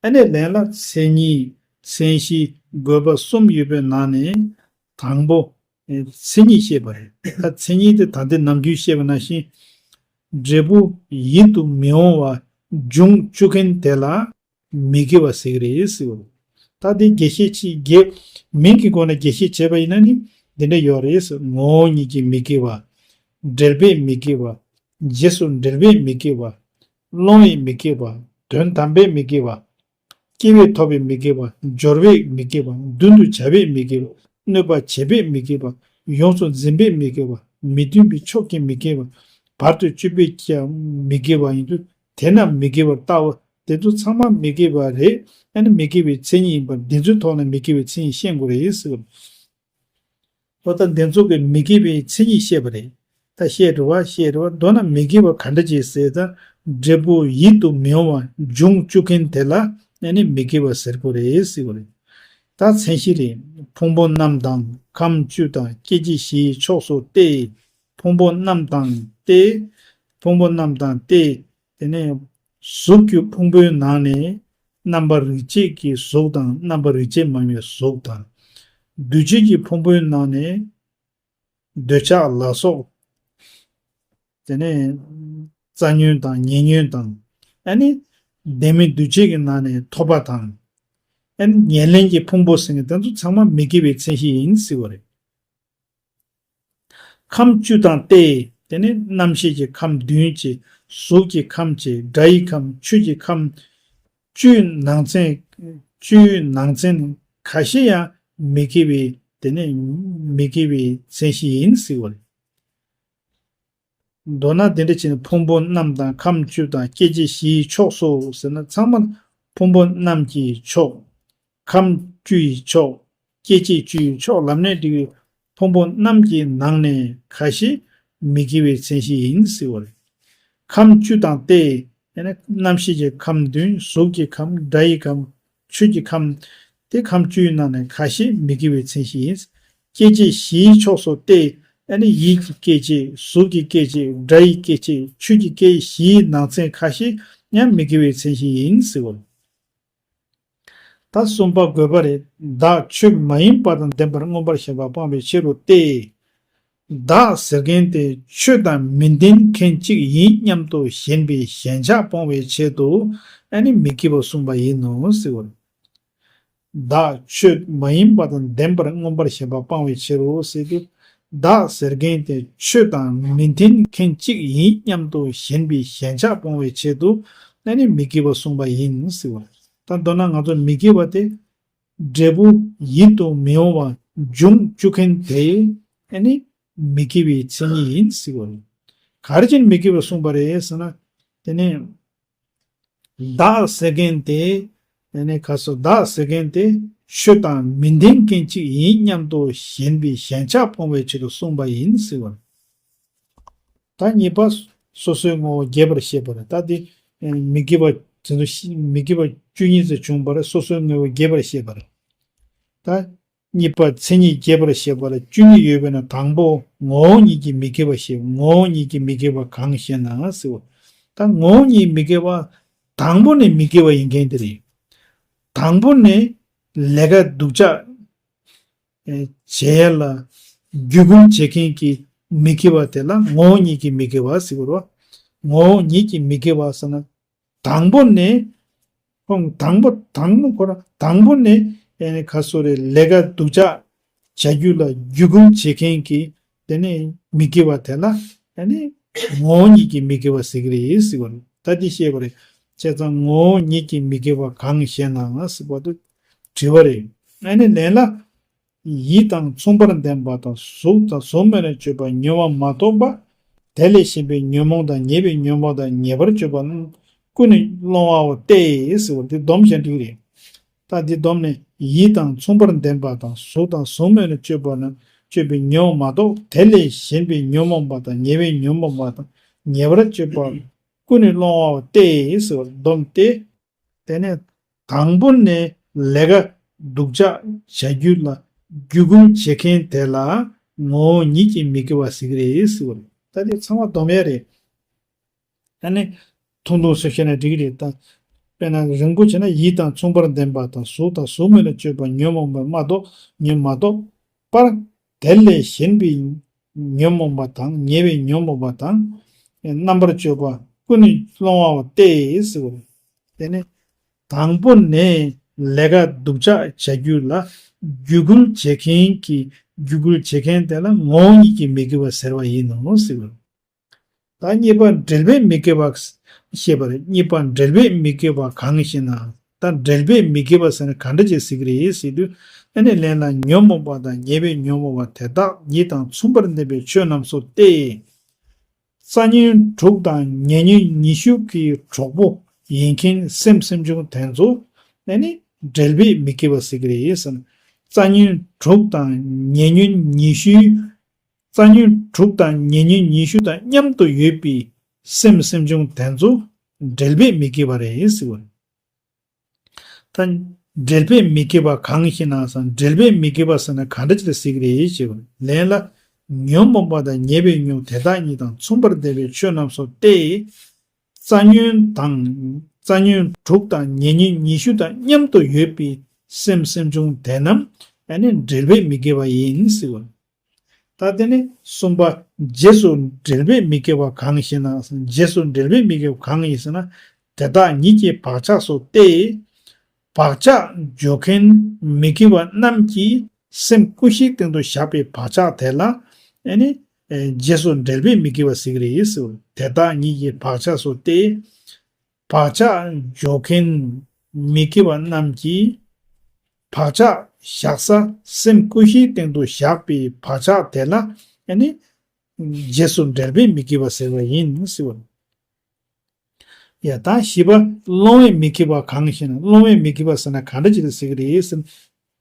ཨ་ནི་ལན་ལ་མཚན་ཉིད་མཚན་གཞི་དགོས་པ་གསུམ་ཡོད་པའི་ནང་ནས་དང་པོ་མཚན་ཉིད་བཤད་པ་རེད། ད་མཚན་ཉིད་དེ་ད་ལྟའི་ནམ་རྒྱུན་བཤད་པ་ནང་བཞིན་འབྲས་བུ་ཡིད་དུ་མི་འོང་བ་འབྱུང་བཅུག་མཁན་དེ་ལ་མི་དགེ་བ་ཟེར་གྱི་རེད་ཟེར་བ། ད་དེ་རྒྱས་བཤད་ཅིག་རྒྱས་མིང་གི་སྒོ་ནས་རྒྱས་བཤད་བྱས་པ་ཡིན་ན་ནི་འདི་འདྲ་ཡོད་རེད་ཟེར། ངོ་བོ་ཉིད་ཀྱིས་མི་དགེ་བ། འབྲེལ་པས་མི་དགེ་བ། རྗེས་སུ་འབྲེལ་བས་མི་དགེ་བ། སློང་བས་མི་དགེ་བ། དོན་དམ་པས་མི་དགེ་བ། སྐྱེ་བས་ཐོབ་པས་མི་དགེ་བ། སྦྱོར་བས་མི་དགེ་བ། མདུན་དུ་བྱ་བས་མི་དགེ་བ། གནོད་པ་བྱེད་པས་མི་དགེ་བ། ཡོངས་སུ་འཛིན་པས་མི་དགེ་བ། མི་མཐུན་པའི་ཕྱོགས་ཀྱིས་མི་དགེ་བ། བར་དུ་གཅོད་པས་ཀྱང་མི་དགེ་བ་ཡིན་དུས་དེ་རྣམས་མི་དགེ་བར་བལྟའོ། དེ་ཚོ་ཚང་མ་མི་དགེ་བ་རེད། ཨ་ནི་མི་དགེ་བའི་མཚན་ཉིད་ཡིན་པར་འདི་ཚོའི་ཐོག་ནས་མི་དགེ་བའི་མཚན་ཉིད་ཤེས་དགོས་རེད་ཟེར་བ། ལོ་ལྟར་འདི་ཚོ་གི་མི་དགེ་བའི་མཚན་ཉིད་བཤད་པ་རེད། ད་བཤད་འགྲོ་བ་བཤད་འགྲོ་བ་མདོར་ན་མི་དགེ་བ་ག་འདྲ་ཅིག་ཟེར་ད་འབྲས་བུ་ཡིད་དུ་མི་འོང་བ་འབྱུང་བཅུག་མཁན་དེ་ལ་ཨ་ནི་མི་དགེ་བ་ཟེར་དགོས་རེད་ཟེར་བ་རེད། ད་མཚན་གཞི་རེད། ཕུང་པོ་རྣམས་དང་ཁམས་བཅུ་དང་སྐྱེ་མཆེད་བཞིའི་ཕྱོགས་སུ་སྟེ། ཕུང་པོ་རྣམས་དང་སྟེ། ཕུང་པོ་རྣམས་དང་སྟེ། དེ་ནས་གཟུགས་ཀྱི་ཕུང་པོའི་ནང་ནས་རྣམ་པར་རིག་བྱེད་ཀྱི་གཟུགས་དང་རྣམ་པར་རིག་བྱེད་མ་ཡིན་པའི་གཟུགས་དང་། འདུ་བྱེད་ཀྱི་ཕུང་པོའི་ནང་ནས་འདོད་ཆགས་ལ་སོགས། དེ་ནས་རྩ་ཉོན་དང་ཉེ་ཉོན་དང་། ཨ་ནི་ལྡན་མིན་འདུ་བྱེད་ཀྱི་ནང་ནས་ཐོབ་པ་དང་། ཨ་ནི་ཉེར་ལེན་གྱི་ཕུང་པོ་ཟེར་མཁན་དེ་ཚོ་ཚང་མ་མི་དགེ་བའི་མཚན་གཞི་ཡིན་ཟེར་བ་རེད། ཁམས་བཅུ་དང་སྟེ། དེ་ནི་རྣམ་ཤེས་ཀྱི་ཁམས་བདུན་གྱི་གཟུགས་ཀྱི་ཁམས་ཀྱི་སྒྲ་ཡི་ཁམས་ཆོས་ཀྱི་ཁམས། བཅུའི་ནང་ཚན། བཅུའི་ནང་ཚན་ཁ་ཤས་ཡང་མི་དགེ་བའི་དེ་ནི་མི་དགེ་བའི་མཚན་གཞི་ཡིན་ཟེར་བ་རེད། མདོར་ན་དེ་འདྲ་བྱས་ནས་ཕུང་པོ་རྣམས་དང་ཁམས་བཅུ་དང་སྐྱེ་མཆེད་བཞིའི་ཕྱོགས་སུ་ཟེར་ན་ཚང་མ་ཕུང་པོ་རྣམས་ཀྱི་ཕྱོགས། ཁམས་བཅུ་ཡི་ཕྱོགས། སྐྱེ་མཆེད་བཅུ་ཡི་ཕྱོགས་ལབ་ནས་འགྲིག་པའི་ཕུང་པོ་རྣམས་ཀྱི་ནང་ནས་ཁ་ཤས་མི་དགེ་བའི་མཚན་གཞི་ཡིན་ཟེར་བ་རེད། ཁམས་བཅུ་དང་སྟེ། ཡང་ན་རྣམ་ཤེས་ཀྱི་ཁམས་བདུན་གཟུགས་ཀྱི་ཁམས་སྒྲ་ཡི་ཁམས་ ཆོས་ཀྱི་ཁམས། དེ་ཁམས་བཅུའི་ནང་ནས་ཁ་ཤས་མི་དགེ་བའི་མཚན་གཞི་ཡིན། སྐྱེ་མཆེད་བཞིའི་ཕྱོགས་སུ་སྟེ། ཨ་ནི་ཡིད་ཀྱི་སྐྱེ་མཆེད། གཟུགས་ཀྱི་སྐྱེ་མཆེད། སྒྲ་ཡི་སྐྱེ་མཆེད། ཆོས་ཀྱི་སྐྱེ་བཞིའི་ནང་ཚན་ཁ་ཤས་ཡང་མི་དགེ་བའི་མཚན་གཞི་ཡིན་ཟེར་བ། ད་གསུམ་པ་དགོས་པ་རེད། བདག་ཆོས་མ་ཡིན་པ་དང་ལྡན་པར་མངོན་པར་ཞེན་པ་སྤང་བའི་ཕྱིར་རོ་སྟེ། བདག་ཟེར་མཁན་དེ་ཆོས་དང་མི་ལྡན་མཁན་གཅིག་ཡིན་སྙམ་དུ་ཞེན་པའི་ཞེན་ཆགས་སྤོང་བའི་ཆེད་དུ་ཨ་ནི་མི་དགེ་བ་གསུངས་པ་ཡིན་ནོ་ཟེར་བ། བདག་ཆོས་མ་ཡིན་པ་དང་ལྡན་པར་མངོན་པར་ཞེན་པ་སྤང་བའི་ཕྱིར་རོ་ཟེར་དུས། བདག་ཟེར་མཁན་དེ་ཆོས་དང་མི་ལྡན་མཁན་གཅིག་ཡིན་སྙམ་དུ་ཞེན་པའི་ཞེན་ཆགས་སྤོང་བའི་ཆེད་དུ་ཨ་ནི་མི་དགེ་བ་གསུངས་པ་ཡིན་ཟེར་བ། ད་མདོར་ན་ང་ཚོ་མི་དགེ་བ་དེ། འབྲས་བུ་ཡིད་དུ་མི་འོང་བ་འབྱུང་བཅུག་མཁན་དེ་ཨ་ནི་མི་དགེ་བའི་མཚན་ཉིད་ཡིན་ཟེར་བ་རེད། ག་རེ་བྱས་ནས་མི་དགེ་བ་གསུངས་པ་རེད་ཟེར་ན། དེ་ནས་བདག་ཟེར་མཁན་དེ་ཨ་ནི་ག་སོ་བདག་ཟེར་མཁན་དེ་ཆོས་དང་མི་ལྡན་མཁན་གཅིག་ཡིན་སྙམ་དུ་ཞེན་པའི་ཞེན་ཆགས་སྤོང་བའི་ཕྱིར་དུ་གསུངས་པ་ཡིན་ཟེར་བ་རེད། ད་གཉིས་པ། སོ་སོའི་ངོ་བོ་རྒྱས་པར་བཤད་པ་རེད། ད་དེ་མི་དགེ་བ་དེ་ཚོ་ཤི་མི་དགེ་བ་བཅུ་གཉིས་ཙམ་བྱུང་བ་རེད། སོ་སོའི་ངོ་བོ་རྒྱས་པར་བཤད་པ་རེད། ད་གཉིས་པ་མཚན་ཉིད་རྒྱས་པར་བཤད་པ་རེད། བཅུ་གཉིས་ཡོད་པས་ན་དང་པོ་ངོ་བོ་ཉིད་ཀྱིས་མི་དགེ་བ་ཞེས། ངོ་བོ་ཉིད་ཀྱིས་མི་དགེ་བ་གང་ཞེ་ན་ཟེར་བ། ད་ངོ་བོ་ཉིད་མི་དགེ་བ་དང་པོ་ནས་མི་དགེ་བ་ཡིན་མཁན་དེ་རེད། དང་པོ་ནས་ལས་ཀ་སྡུག་ཅག་བྱེད་ཡ་ལ་རྒྱུ་རྐུན་བྱེད་མཁན་གྱི་མི་དགེ་བ་དེ་ལ་ངོ་བོ་ཉིད་ཀྱི་མི་དགེ་བ་ཟེར་བ་རེད། ངོ་བོ་ཉིད་ཀྱི་མི་དགེ་བ་ཟེར་ན། དང་པོ་ནས། ཁོང་དང་པོ་དང་པོ་ཁོ་རང་དང་པོ་ནས་ཨེ་ནི་ག་སོ་རེ་ལས་ཀ་སྡུག་ཅག་བྱ་རྒྱུ་ལ་རྒྱུ་རྐུན་བྱེད་མཁན་གྱི་དེ་ནས་མི་དགེ་བ་དེ་ལ་ཨེ་ནི་ངོ་བོ་ཉིད་ཀྱི་མི་དགེ་བ་ཟེར་གི་རེད་ཟེར་བ་རེད། ད་འདི་བཤད་པ་རེད། བྱས་ཙང་ངོ་བོ་ཉིད་ཀྱི་མི་དགེ་བ་གང་ཞེ་ན་ཟེར་བ་དུ་དྲི་བ་རེད། ཨེ་ནི་ལན་ལ། ཡིད་དང་མཚུངས་པར་ལྡན་པ་དང་གཟུགས་དང་གཟུགས་མེད་ལ་སྤྱོད་པ་ཉོན་མོངས་མ་གཏོགས་པ། དེ་ལས་གཞན་པའི་ཉོན་མོངས་དང་ཉེ་བའི་ཉོན་མོངས་དང་ཉེ་བར་སྤྱོད་པ་རྣམས་ཀུན་ནས་སློང་བའོ་སྟེ་ཟེར་བ་འདི་སྡོམ་བྱ་འགྲིག་རེད། ད་འདི་སྡོམ་ནས་ཡིད་དང་མཚུངས་པར་ལྡན་པ་དང་གཟུགས་དང་གཟུགས་མེད་ལ་སྤྱོད་པ་ན་སྤྱོད་པའི་ཉོན་མོངས་མ་གཏོགས་དེ་ལས་གཞན་པའི་ཉོན་མོངས་པ་དང་ཉེ་བའི་ཉོན་མོངས་པ་དང་ཉེ་བར་སྤྱོད་པ་ཀུན་ནས་སློང་བའོ་སྟེ་ཟེར་བ་སྡོམ་སྟེ། དེ་ནས་དང་པོ་ནས་ལས་ཀ་སྡུག་ཅག་བྱ་རྒྱུ་ལ་རྒྱུ་རྐུན་བྱེད་མཁན་དེ་ལ་ངོ་བོ་ཉིད་ཀྱིས་མི་དགེ་བ་ཟེར་གི་རེད་ཟེར་བ་རེད། ད་དེ་ཚང་མ་སྡོམ་ཡ་རེད། ཨ་ནི་ཐུང་ཐུང་སུ་བཤད་ན་འགྲིག་གི་རེད་ད། དཔེར་ན་རིང་པོ་བྱས་ན་ཡིད་དང་མཚུངས་པར་ལྡན་པ་དང་གཟུགས་དང་གཟུགས་མེད་ལ་སྤྱོད་པ་ཉོན་མོངས་པ་མ་གཏོགས་ཉོན་མ་གཏོགས་པར། དེ་ལས་གཞན་པའི་ཉོན་མོངས་པ་དང་ཉེ་བའི་ཉོན་མོངས་པ་དང་རྣམ་པར་སྤྱོད་པ་ཀུན་ནས་སློང་བའོ་སྟེ་ཟེར་བ་རེད། དེ་ནས་དང་པོ་ནས་ལས་ཀ་སྡུག་ཅག་བྱ་རྒྱུ་ལ་རྒྱུ་རྐུན་བྱེད་མཁན་གྱི་རྒྱུ་རྐུན་བྱེད་མཁན་དེ་ལ་ངོ་བོ་ཉིད་ཀྱིས་མི་དགེ་བ་ཟེར་བ་ཡིན་ནོ་ཟེར་བ་རེད། ད་གཉིས་པ་འབྲེལ་པས་མི་དགེ་བ་ཞེས་པ་རེད། གཉིས་པ་འབྲེལ་པས་མི་དགེ་བ་གང་ཞེ་ན། ད་འབྲེལ་པས་མི་དགེ་བ་ཟེར་ན་ག་འདྲ་ཅིག་ཟེར་གི་རེད་ཟེར་དུས་ཨ་ནི་ལན་ལ་ཉོན་མོངས་པ་དང་ཉེ་བའི་ཉོན་མོངས་པ་དེ་དག་ཉིད་དང་མཚུངས་པར་ལྡན་པའི་ཆོས་རྣམས་སོ་སྟེ། རྩ་ཉོན་དྲུག་དང་ཉེ་ཉོན་ཉི་ཤུ་གི་གྲོགས་པོ་ཡིན་མཁན་སེམས་སེམས་བྱུང་དེ་ཚོ་ཨ་ནི་འབྲེལ་པས་མི་དགེ་བ་ཟེར་གི་རེད་ཟེར་ན། རྩ་ཉོན་དྲུག་དང་ཉེ་ཉོན་ཉི་ཤུའི། རྩ་ཉོན་དྲུག་དང་ཉེ་ཉོན་ཉི་ཤུ་དང་མཉམ་དུ་ཡོད་པའི་སེམས་སེམས་བྱུང་དེ་ཚོ་འབྲེལ་པས་མི་དགེ་བ་རེད་ཟེར་བ་རེད། ད་འབྲེལ་པས་མི་དགེ་བ་གང་ཞེ་ན་ཟེར་ན་འབྲེལ་པས་མི་དགེ་བ་ཟེར་ན་ག་འདྲ་ཅིག་ལ་ཟེར་གི་རེད་ཞེས་པ་ལན་ལ། ཉོན་མོངས་པ་དང་ཉེ་བའི་ཉོན་དེ་དག་ཉིད་དང་མཚུངས་པར་ལྡན་པའི་ཆོས་རྣམས་སོ་སྟེ། རྩ་ཉོན་དང་། རྩ་ཉོན་དྲུག་དང་ཉེ་ཉོན་ཉི་ཤུ་དང་མཉམ་དུ་ཡོད་པའི་སེམས་སེམས་བྱུང་དེ་རྣམས་ཨ་ནི་འབྲེལ་པས་མི་དགེ་བ་ཡིན་ཟེར་བ། ད་དེ་ནི་གསུམ་པ། རྗེས་སུ་འབྲེལ་པས་མི་དགེ་བ་གང་ཞེ་ན། རྗེས་སུ་འབྲེལ་པས་མི་དགེ་བ་གང་ཡིན་ཟེར་ན། དེ་དག་ཉིད་ཀྱི་བག་ཆགས་སོ་སྟེ། བག་ཆགས་འཇོག་མཁན་མི་དགེ་བ་རྣམས་ཀྱིས་སེམས་ཀུན་གཞིའི་སྟེང་དུ་བཞག་པའི་བག་ཆགས་དེ་ལ་ཨ་ནི་རྗེས་སུ་འབྲེལ་པས་མི་དགེ་བ་ཟེར་གི་རེད་ཟེར་བ། དེ་དག་ཉིད་ཀྱི་བག་ཆགས་སོ་སྟེ། བག་ཆགས་འཇོག་མཁན་མི་དགེ་བ་རྣམས་ཀྱིས་བག་ཆགས་བཞག་ས་སེམས་ཀུན་གཞིའི་སྟེང་དུ་བཞག་པའི་བག་ཆགས་དེ་ལ་ཨ་ནི་རྗེས་སུ་འབྲེལ་པས་མི་དགེ་བ་ཟེར་བ་ཡིན་ཟེར་བ། ཡ་ད་བཞི་པ་སློང་བས་མི་དགེ་བ་གང་ཞེ་ན། སློང་བས་མི་དགེ་བ་ཟེར་ན་ག་འདྲ་ཅིག་ལ་ཟེར་གི་རེད་ཟེར་ན།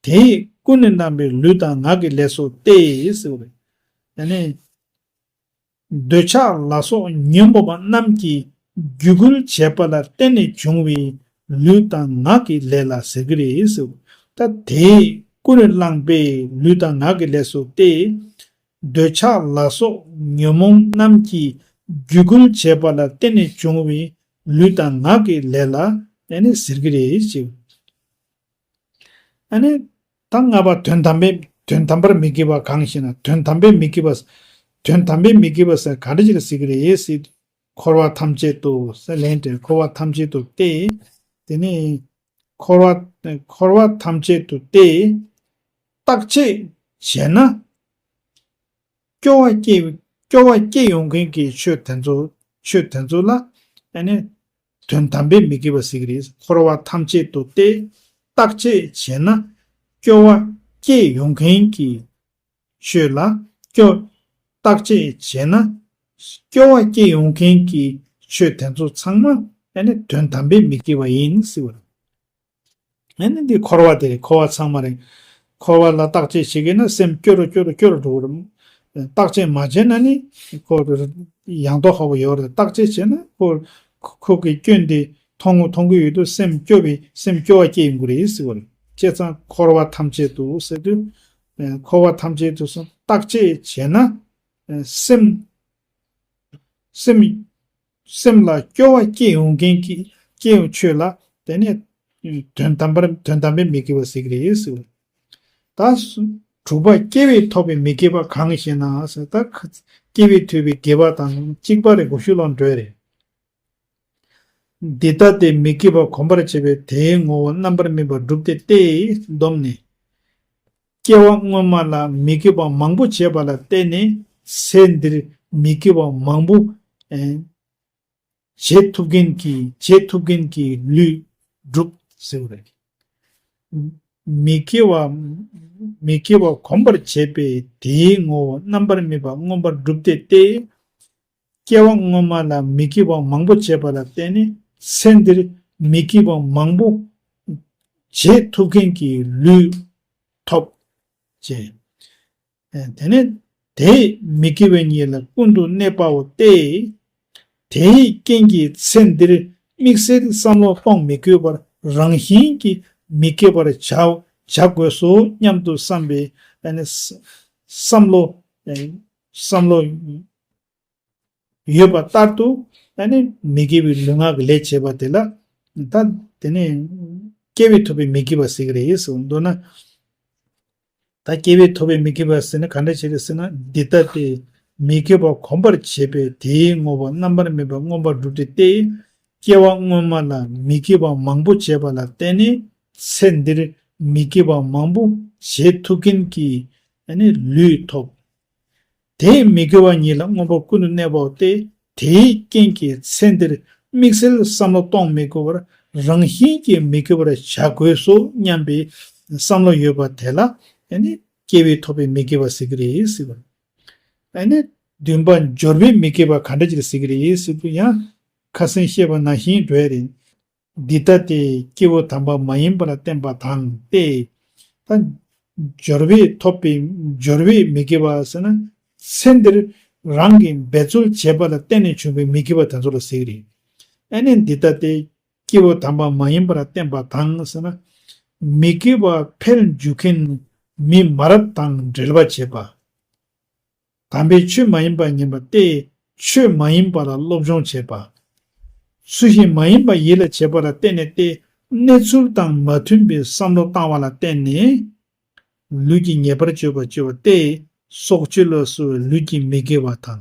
དེས་ཀུན་ནས་བསྣམས་པའི་ལུས་དང་ངག་གི་ལས་སོ་སྟེ་ཟེར་བ་རེད། ཡ་ནི། འདོད་ཆགས་ལ་སོགས་ཉོན་མོངས་པ་རྣམས་ཀྱིས་རྒྱུ་རྐུན་བྱེད་པ་ལ་བརྟེན་ནས་བྱུང་བའི་ ལུས་དང་ངག་གི་ལས་ལ་ཟེར་གྱི་རེད་ཟེར། ད་དེས་ཀུན་ནས་བསླངས་པའི་ལུས་དང་ངག་གི་ལས་སུ་སྟེ། འདོད་ཆགས་ལ་སོགས་ཉོན་མོངས་རྣམས་ཀྱིས་རྒྱུད་བསྐུལ་བྱས་པ་ལ་བརྟེན་ནས་བྱུང་བའི་ལུས་དང་ངག་གི་ལས་ལ་ཨ་ནི་ཟེར་གྱི་རེད་ཅེས། ཨ་ནི་ད་ལྔ་པ་དོན་དམ་པའི་དོན་དམ་པར་མི་སྐྱེ་བ་གང་ཞེ་ན། དོན་དམ་པའི་མི་སྐྱེ་བ། དོན་དམ་པའི་མི་སྐྱེ་བ་ཟེར་ག་འདྲ་ཞིག་ལ་ཟེར་གྱི་རེད་ཟེར། འཁོར་བ་ཐམས་ཅད་དུ་ཟེར་ལན་འདྲེན། འཁོར་བ་ཐམས་ཅད་དུ་སྟེ། དེ་ནས་འཁོར་བ་འཁོར་བ་ཐམས་ཅད་དུ་སྟེ། བརྟག་དཔྱད་བྱས་ན། སྐྱོ་བ་སྐྱེ་སྐྱོ་བ་སྐྱེ་ཡོང་མཁན་གྱི་ཆོས་དེ་ཚོ་ཆོས་དེ་ཚོ་ལ་ཨ་ནི་དོན་དམ་པའི་མི་སྐྱེ་བ་ཟེར་གྱི་རེད། འཁོར་བ་ཐམས་ཅད་དུ་སྟེ། བརྟག་དཔྱད་བྱས་ན་སྐྱོ་བ་སྐྱེ་ཡོང་མཁན་གྱི་ཆོས་ལ་སྐྱོ། བརྟག་དཔྱད་བྱས་ན་སྐྱོ་བ་སྐྱེ་ཡོང་མཁན་གྱི་ཆོས་དེ་ཚོ་ཚང་མ་ཨ་ནི་དོན་དམ་པའི་མི་སྐྱེ་བ་ཡིན་ཟེར་བ་རེད། ཨ་ནི་འདི་འཁོར་བ་དེ་རེད། འཁོར་བ་ཚང་མ་རེད། འཁོར་བ་ལ་བརྟག་དཔྱད་བྱེད་ཀྱི་ན་སེམས་སྐྱོ་རུ་སྐྱོ་རུ་སྐྱོ་རུ་འགྲོ་གི་རེད། བརྟག་དཔྱད་མ་བྱས་ན་ནི་ཁོ་ཡང་དོག་ཁ་པོ་ཡོད་རེད། བརྟག་དཔྱད་བྱས་ན་ཁོ་ཁོ་གི་སྐྱོན་དེ་མཐོང་གི་མཐོང་གི་ཡོད་དུས་སེམས་སྐྱོ་བའི་སེམས་སྐྱོ་བ་སྐྱེ་ཡོང་གི་རེད་ཟེར་བ་རེད། བྱས་ཙང་འཁོར་བ་ཐམས་ཅད་དུ་ཟེར་དུས། འཁོར་བ་ཐམས་ཅད་དུ་སོང་བརྟག་དཔྱད་བྱས་ན། སེམས་སེམས་སེམས་ལ་སྐྱོ་བ་སྐྱེ་ཡོང་མཁན་གྱི་སྐྱེ་ཡོང་ཆོས་ལ་དེ་ནས་དོན་དམ་པར་དོན་དམ་པའི་མི་སྐྱེ་བ་ཟེར་གྱི་རེད་ཟེར། ད་དྲུག་པ་སྐྱེ་བས་ཐོབ་པའི་མི་སྐྱེ་བ་གང་ཞེ་ན་ཟེར། ད་སྐྱེ་བས་ཐོབ་པའི་དགེ་བ་དང་གཅིག་པ་རེད། དགུ་བཅུ་ལོན་འགྲོ་རེད། འདི་ལྟ་སྟེ་མི་སྐྱེ་བ་གོམས་པར་བྱས་པས་དེའི་ངོ་བོ་རྣམ་པར་སྨིན་པ་གྲུབ་སྟེ་སྟེ་བསྡོམས་ནས། སྐྱེ་བ་སྔོན་མ་ལ་མི་སྐྱེ་བ་མང་པོ་བྱས་པ་ལ་བརྟེན་ནས་ཚེ་འདིར་མི་སྐྱེ་བ་མང་པོ་ཨེ་བྱེད་ཐུབ་མཁན་གྱི་བྱེད་ཐུབ་མཁན་གྱི་ལུས་གྲུབ་ཟེར་བ་རེད། མི་སྐྱེ་བ་མི་སྐྱེ་བ་གོམས་པར་བྱས་པས་དེའི་ངོ་བོ་རྣམ་པར་སྨིན་པ་མངོན་པར་གྲུབ་སྟེ་སྟེ། སྐྱེ་བ་སྔོན་མ་ལ་མི་སྐྱེ་བ་མང་པོ་བྱས་པ་ལ་བརྟེན་ནས་ཚེ་འདིར་མི་སྐྱེ་བ་མང་པོ་བྱེད་ཐུབ་མཁན་གྱི་ལུས་ཐོབ་ཅེས། དེ་ནས་དེས་མི་སྐྱེ་བའི་ཉིད་ལ་ཀུན་ཏུ་གནས་པའོ་སྟེ། དེའི་རྐྱེན་གྱིས་ཚེ་འདིར་དམིགས་བསལ་བསམ་བློ་གཏོང་མི་དགོས་པར་རང་བཞིན་གྱིས་མི་སྐྱེ་བར་བྱ་བྱ་དགོས་སོ་སྙམ་དུ་བསམ་པའི་བསམ་བློ་བསམ་བློ། ཡོད་པ་ལྟར་དུ་ཨ་ནི་མི་དགེ་བའི་ལུས་ངག་གི་ལས་བྱེད་པ་དེ་ལ་ད་དེ་ནས་སྐྱེ་བས་ཐོབ་པའི་མི་སྐྱེ་བ་ཟེར་གྱི་རེད་ཟེར་འདུག་ན། ད་སྐྱེ་བས་ཐོབ་པའི་མི་སྐྱེ་བ་ཟེར་ན་ག་འདྲ་བྱེད་རེད་ཟེར་ན། འདི་ལྟ་སྟེ་མི་སྐྱེ་བ་གོམས་པར་བྱས་པས་དེའི་ངོ་བོ་རྣམ་པར་སྨིན་པ་མངོན་པར་གྲུབ་སྟེ་སྟེ། སྐྱེ་བ་སྔོན་མ་ལ་མི་སྐྱེ་བ་མང་པོ་བྱས་པ་ལ་བརྟེན་ནས་ཚེ་འདིར་མི་སྐྱེ་བ་མང་པོ་བྱེད་ཐུབ་མཁན་གྱི་ཨ་ནི་ལུས་ཐོབ། དེས་མི་སྐྱེ་བ་ཉིད་ལ་མངོན་པར་ཀུན་ཏུ་གནས་པའོ་སྟེ། དེའི་རྐྱེན་གྱིས་ཚེ་འདིར་དམིགས་བསལ་བསམ་བློ་གཏོང་མི་དགོས་པར་རང་བཞིན་གྱིས་མི་སྐྱེ་བར་བྱ་དགོས་སོ་སྙམ་པའི་བསམ་བློ་ཡོད་པ་དེ་ལ་ཨ་ནི་སྐྱེ་བས་ཐོབ་པའི་མི་སྐྱེ་བ་ཟེར་གྱི་རེད་ཟེར་བ། ཨ་ནི་བདུན་པ་འབྱོར་བས་མི་སྐྱེ་བ་ག་འདྲ་ཅིག་ཟེར་གྱི་རེད་ཟེར་དུས་ཡང་ཁ་སང་བཤད་པ་ནང་བཞིན་འགྲོ་ཡ་རེད། འདི་ལྟ་སྟེ་སྐྱེས་བུ་དམ་པ་མ་ཡིན་པ་ལ་བརྟེན་པ་དང་སྟེ། ད་འབྱོར་བས་ཐོབ་པའི་འབྱོར་བས་མི་སྐྱེ་བ་ཟེར་ན་ཚེ་འདིར་རང་གིས་འབད་རྩོལ་བྱས་པ་ལ་བརྟེན་ནས་བྱུང་བའི་མི་སྐྱེ་བ་དེ་ཚོ་ལ་ཟེར་གྱི་རེད། ཨ་ནི་འདི་ལྟ་སྟེ་སྐྱེས་བུ་དམ་པ་མ་ཡིན་པ་ལ་བརྟེན་པ་དང་ཟེར་ན། མི་སྐྱེ་བ་འཕེལ་འཇུག་མཁན་མི་མ་རབས་དང་འབྲེལ་བ་བྱེད་པ། དམ་པའི་ཆོས་མ་ཡིན་པ་ཉན་པ་སྟེ། ཆོས་མ་ཡིན་པ་ལ་སློབ་སྦྱོང་བྱེད་པ། ཚུལ་བཞིན་མ་ཡིན་པ་ཡིད་ལ་བྱེད་པ་ལ་བརྟེན་ནས་ཏེ། གནས་ཚུལ་དང་མ་མཐུན་པའི་བསམ་བློ་བཏང་བ་ལ་བརྟེན་ནས། ལུས་ཀྱི་ཉེས་པར་སྤྱོད་པ་སྤྱོད་པ་སྟེ། སྲོག་གཅོད་ལ་སོགས་པའི་ལུས་ཀྱི་མི་དགེ་བ་དང་།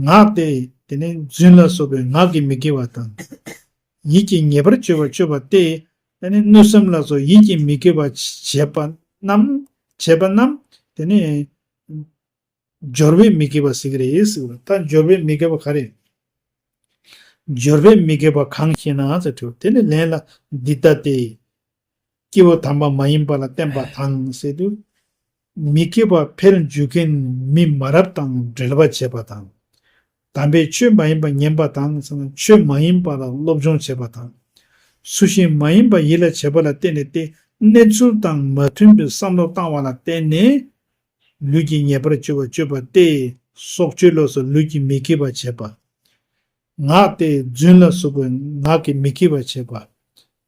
ངག་སྟེ། དེ་ནས་རྫུན་ལ་སོགས་པའི་ངག་གི་མི་དགེ་བ་དང་། ཡིད་ཀྱི་ཉེས་པར་སྤྱོད་པ་སྤྱོད་པ་སྟེ། དེ་ནས་གནོད་སེམས་ལ་སོགས་ཡིད་ཀྱི་མི་དགེ་བ་བྱེད་པ་རྣམས། བྱེད་པ་རྣམས། དེ་ནས། འབྱོར་བས་མི་སྐྱེ་བ་ཟེར་གྱི་རེད་ཟེར་བ། ད་འབྱོར་བས་མི་སྐྱེ་བ་ག་རེ། འབྱོར་བས་མི་སྐྱེ་བ་གང་ཞེ་ན་ཟེར་དུས། དེ་ནི་ལན་ལ་འདི་ལྟ་སྟེ། སྐྱེས་བུ་དམ་པ་མ་ཡིན་པ་ལ་བརྟེན་པ་དང་ཟེར་དུས། མི་སྐྱེ་བ་འཕེལ་འཇུག་མཁན་མི་མ་རབས་དང་འབྲེལ་བ་བྱེད་པ་དང་། དམ་པའི་ཆོས་མ་ཡིན་པ་ཉན་པ་དང་ཟེར་ན་ཆོས་མ་ཡིན་པ་ལ་སློབ་སྦྱོང་བྱེད་པ་དང་། ཚུལ་བཞིན་མ་ཡིན་པ་ཡིད་ལ་བྱེད་པ་ལ་བརྟེན་ནས་ཏེ། གནས་ཚུལ་དང་མ་མཐུན་པའི་བསམ་བློ་བཏང་བ་ལ་བརྟེན་ནས། ལུས་ཀྱི་ཉེས་པར་སྤྱོད་པ་སྤྱོད་པ་སྟེ། སྲོག་གཅོད་ལ་སོགས་ལུས་ཀྱི་མི་དགེ་བ་བྱེད་པ། ངག་སྟེ་རྫུན་ལ་སོགས་པའི་ངག་གི་མི་དགེ་བ་བྱེད་པ།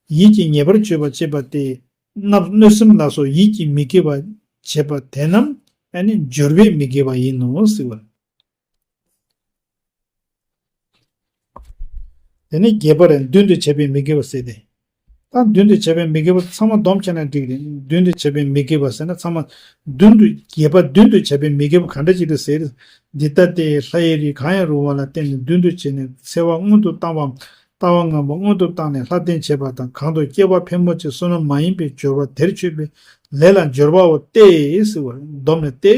ཡིད་ཀྱིས་ཉེས་པར་སྤྱོད་པ་བྱེད་པ་སྟེ། བརྣབ་གནོད་སེམས་ལ་སོགས་ཡིད་ཀྱིས་མི་དགེ་བ་བྱེད་པ་དེ་རྣམས་ཨ་ནི་སྦྱོར་བས་མི་དགེ་བ་ཡིན་ནོ་ཟེར་བ། དེ་ནི་རྒྱས་པར་མདུན་དུ་བྱས་པའི་མི་དགེ་བ་ཟེར་ཏེ། ད་མདུན་དུ་བྱས་པའི་མི་དགེ་བ་ཚང་མ་སྡོམ་བྱས་ན་འགྲིག་རེད། མདུན་དུ་བྱས་པའི་མི་དགེ་བ་ཟེར་ན་ཚང་མ་མདུན་དུ་རྒྱས་པ་མདུན་དུ་བྱས་པའི་མི་དགེ་བ་ག་འདྲ་ཞིག་རེད་ཟེར། འདི་ལྟ་སྟེ། ལྷ་ཡི་རིགས་གང་ཡང་རུང་བ་ལ་བརྟེན་ནས་མདུན་དུ་བྱས་ནས་འཚེ་བ་སྔོན་དུ་བཏང་བའམ། ལྟ་བ་ངན་པ་སྔོན་དུ་བཏང་ནས་ལྷ་བསྟེན་བྱེད་པ་དང་། གང་དུ་སྐྱེ་བ་ཕལ་མོ་ཆེ་བསོད་ནམས་མ་ཡིན་པའི་སྦྱོར་བ་དེར་སྤྱོད་པའི་ལས་ལ་སྦྱོར་བའོ་སྟེ་ཟེར་བ་སྡོམ་ནས་ཏེ།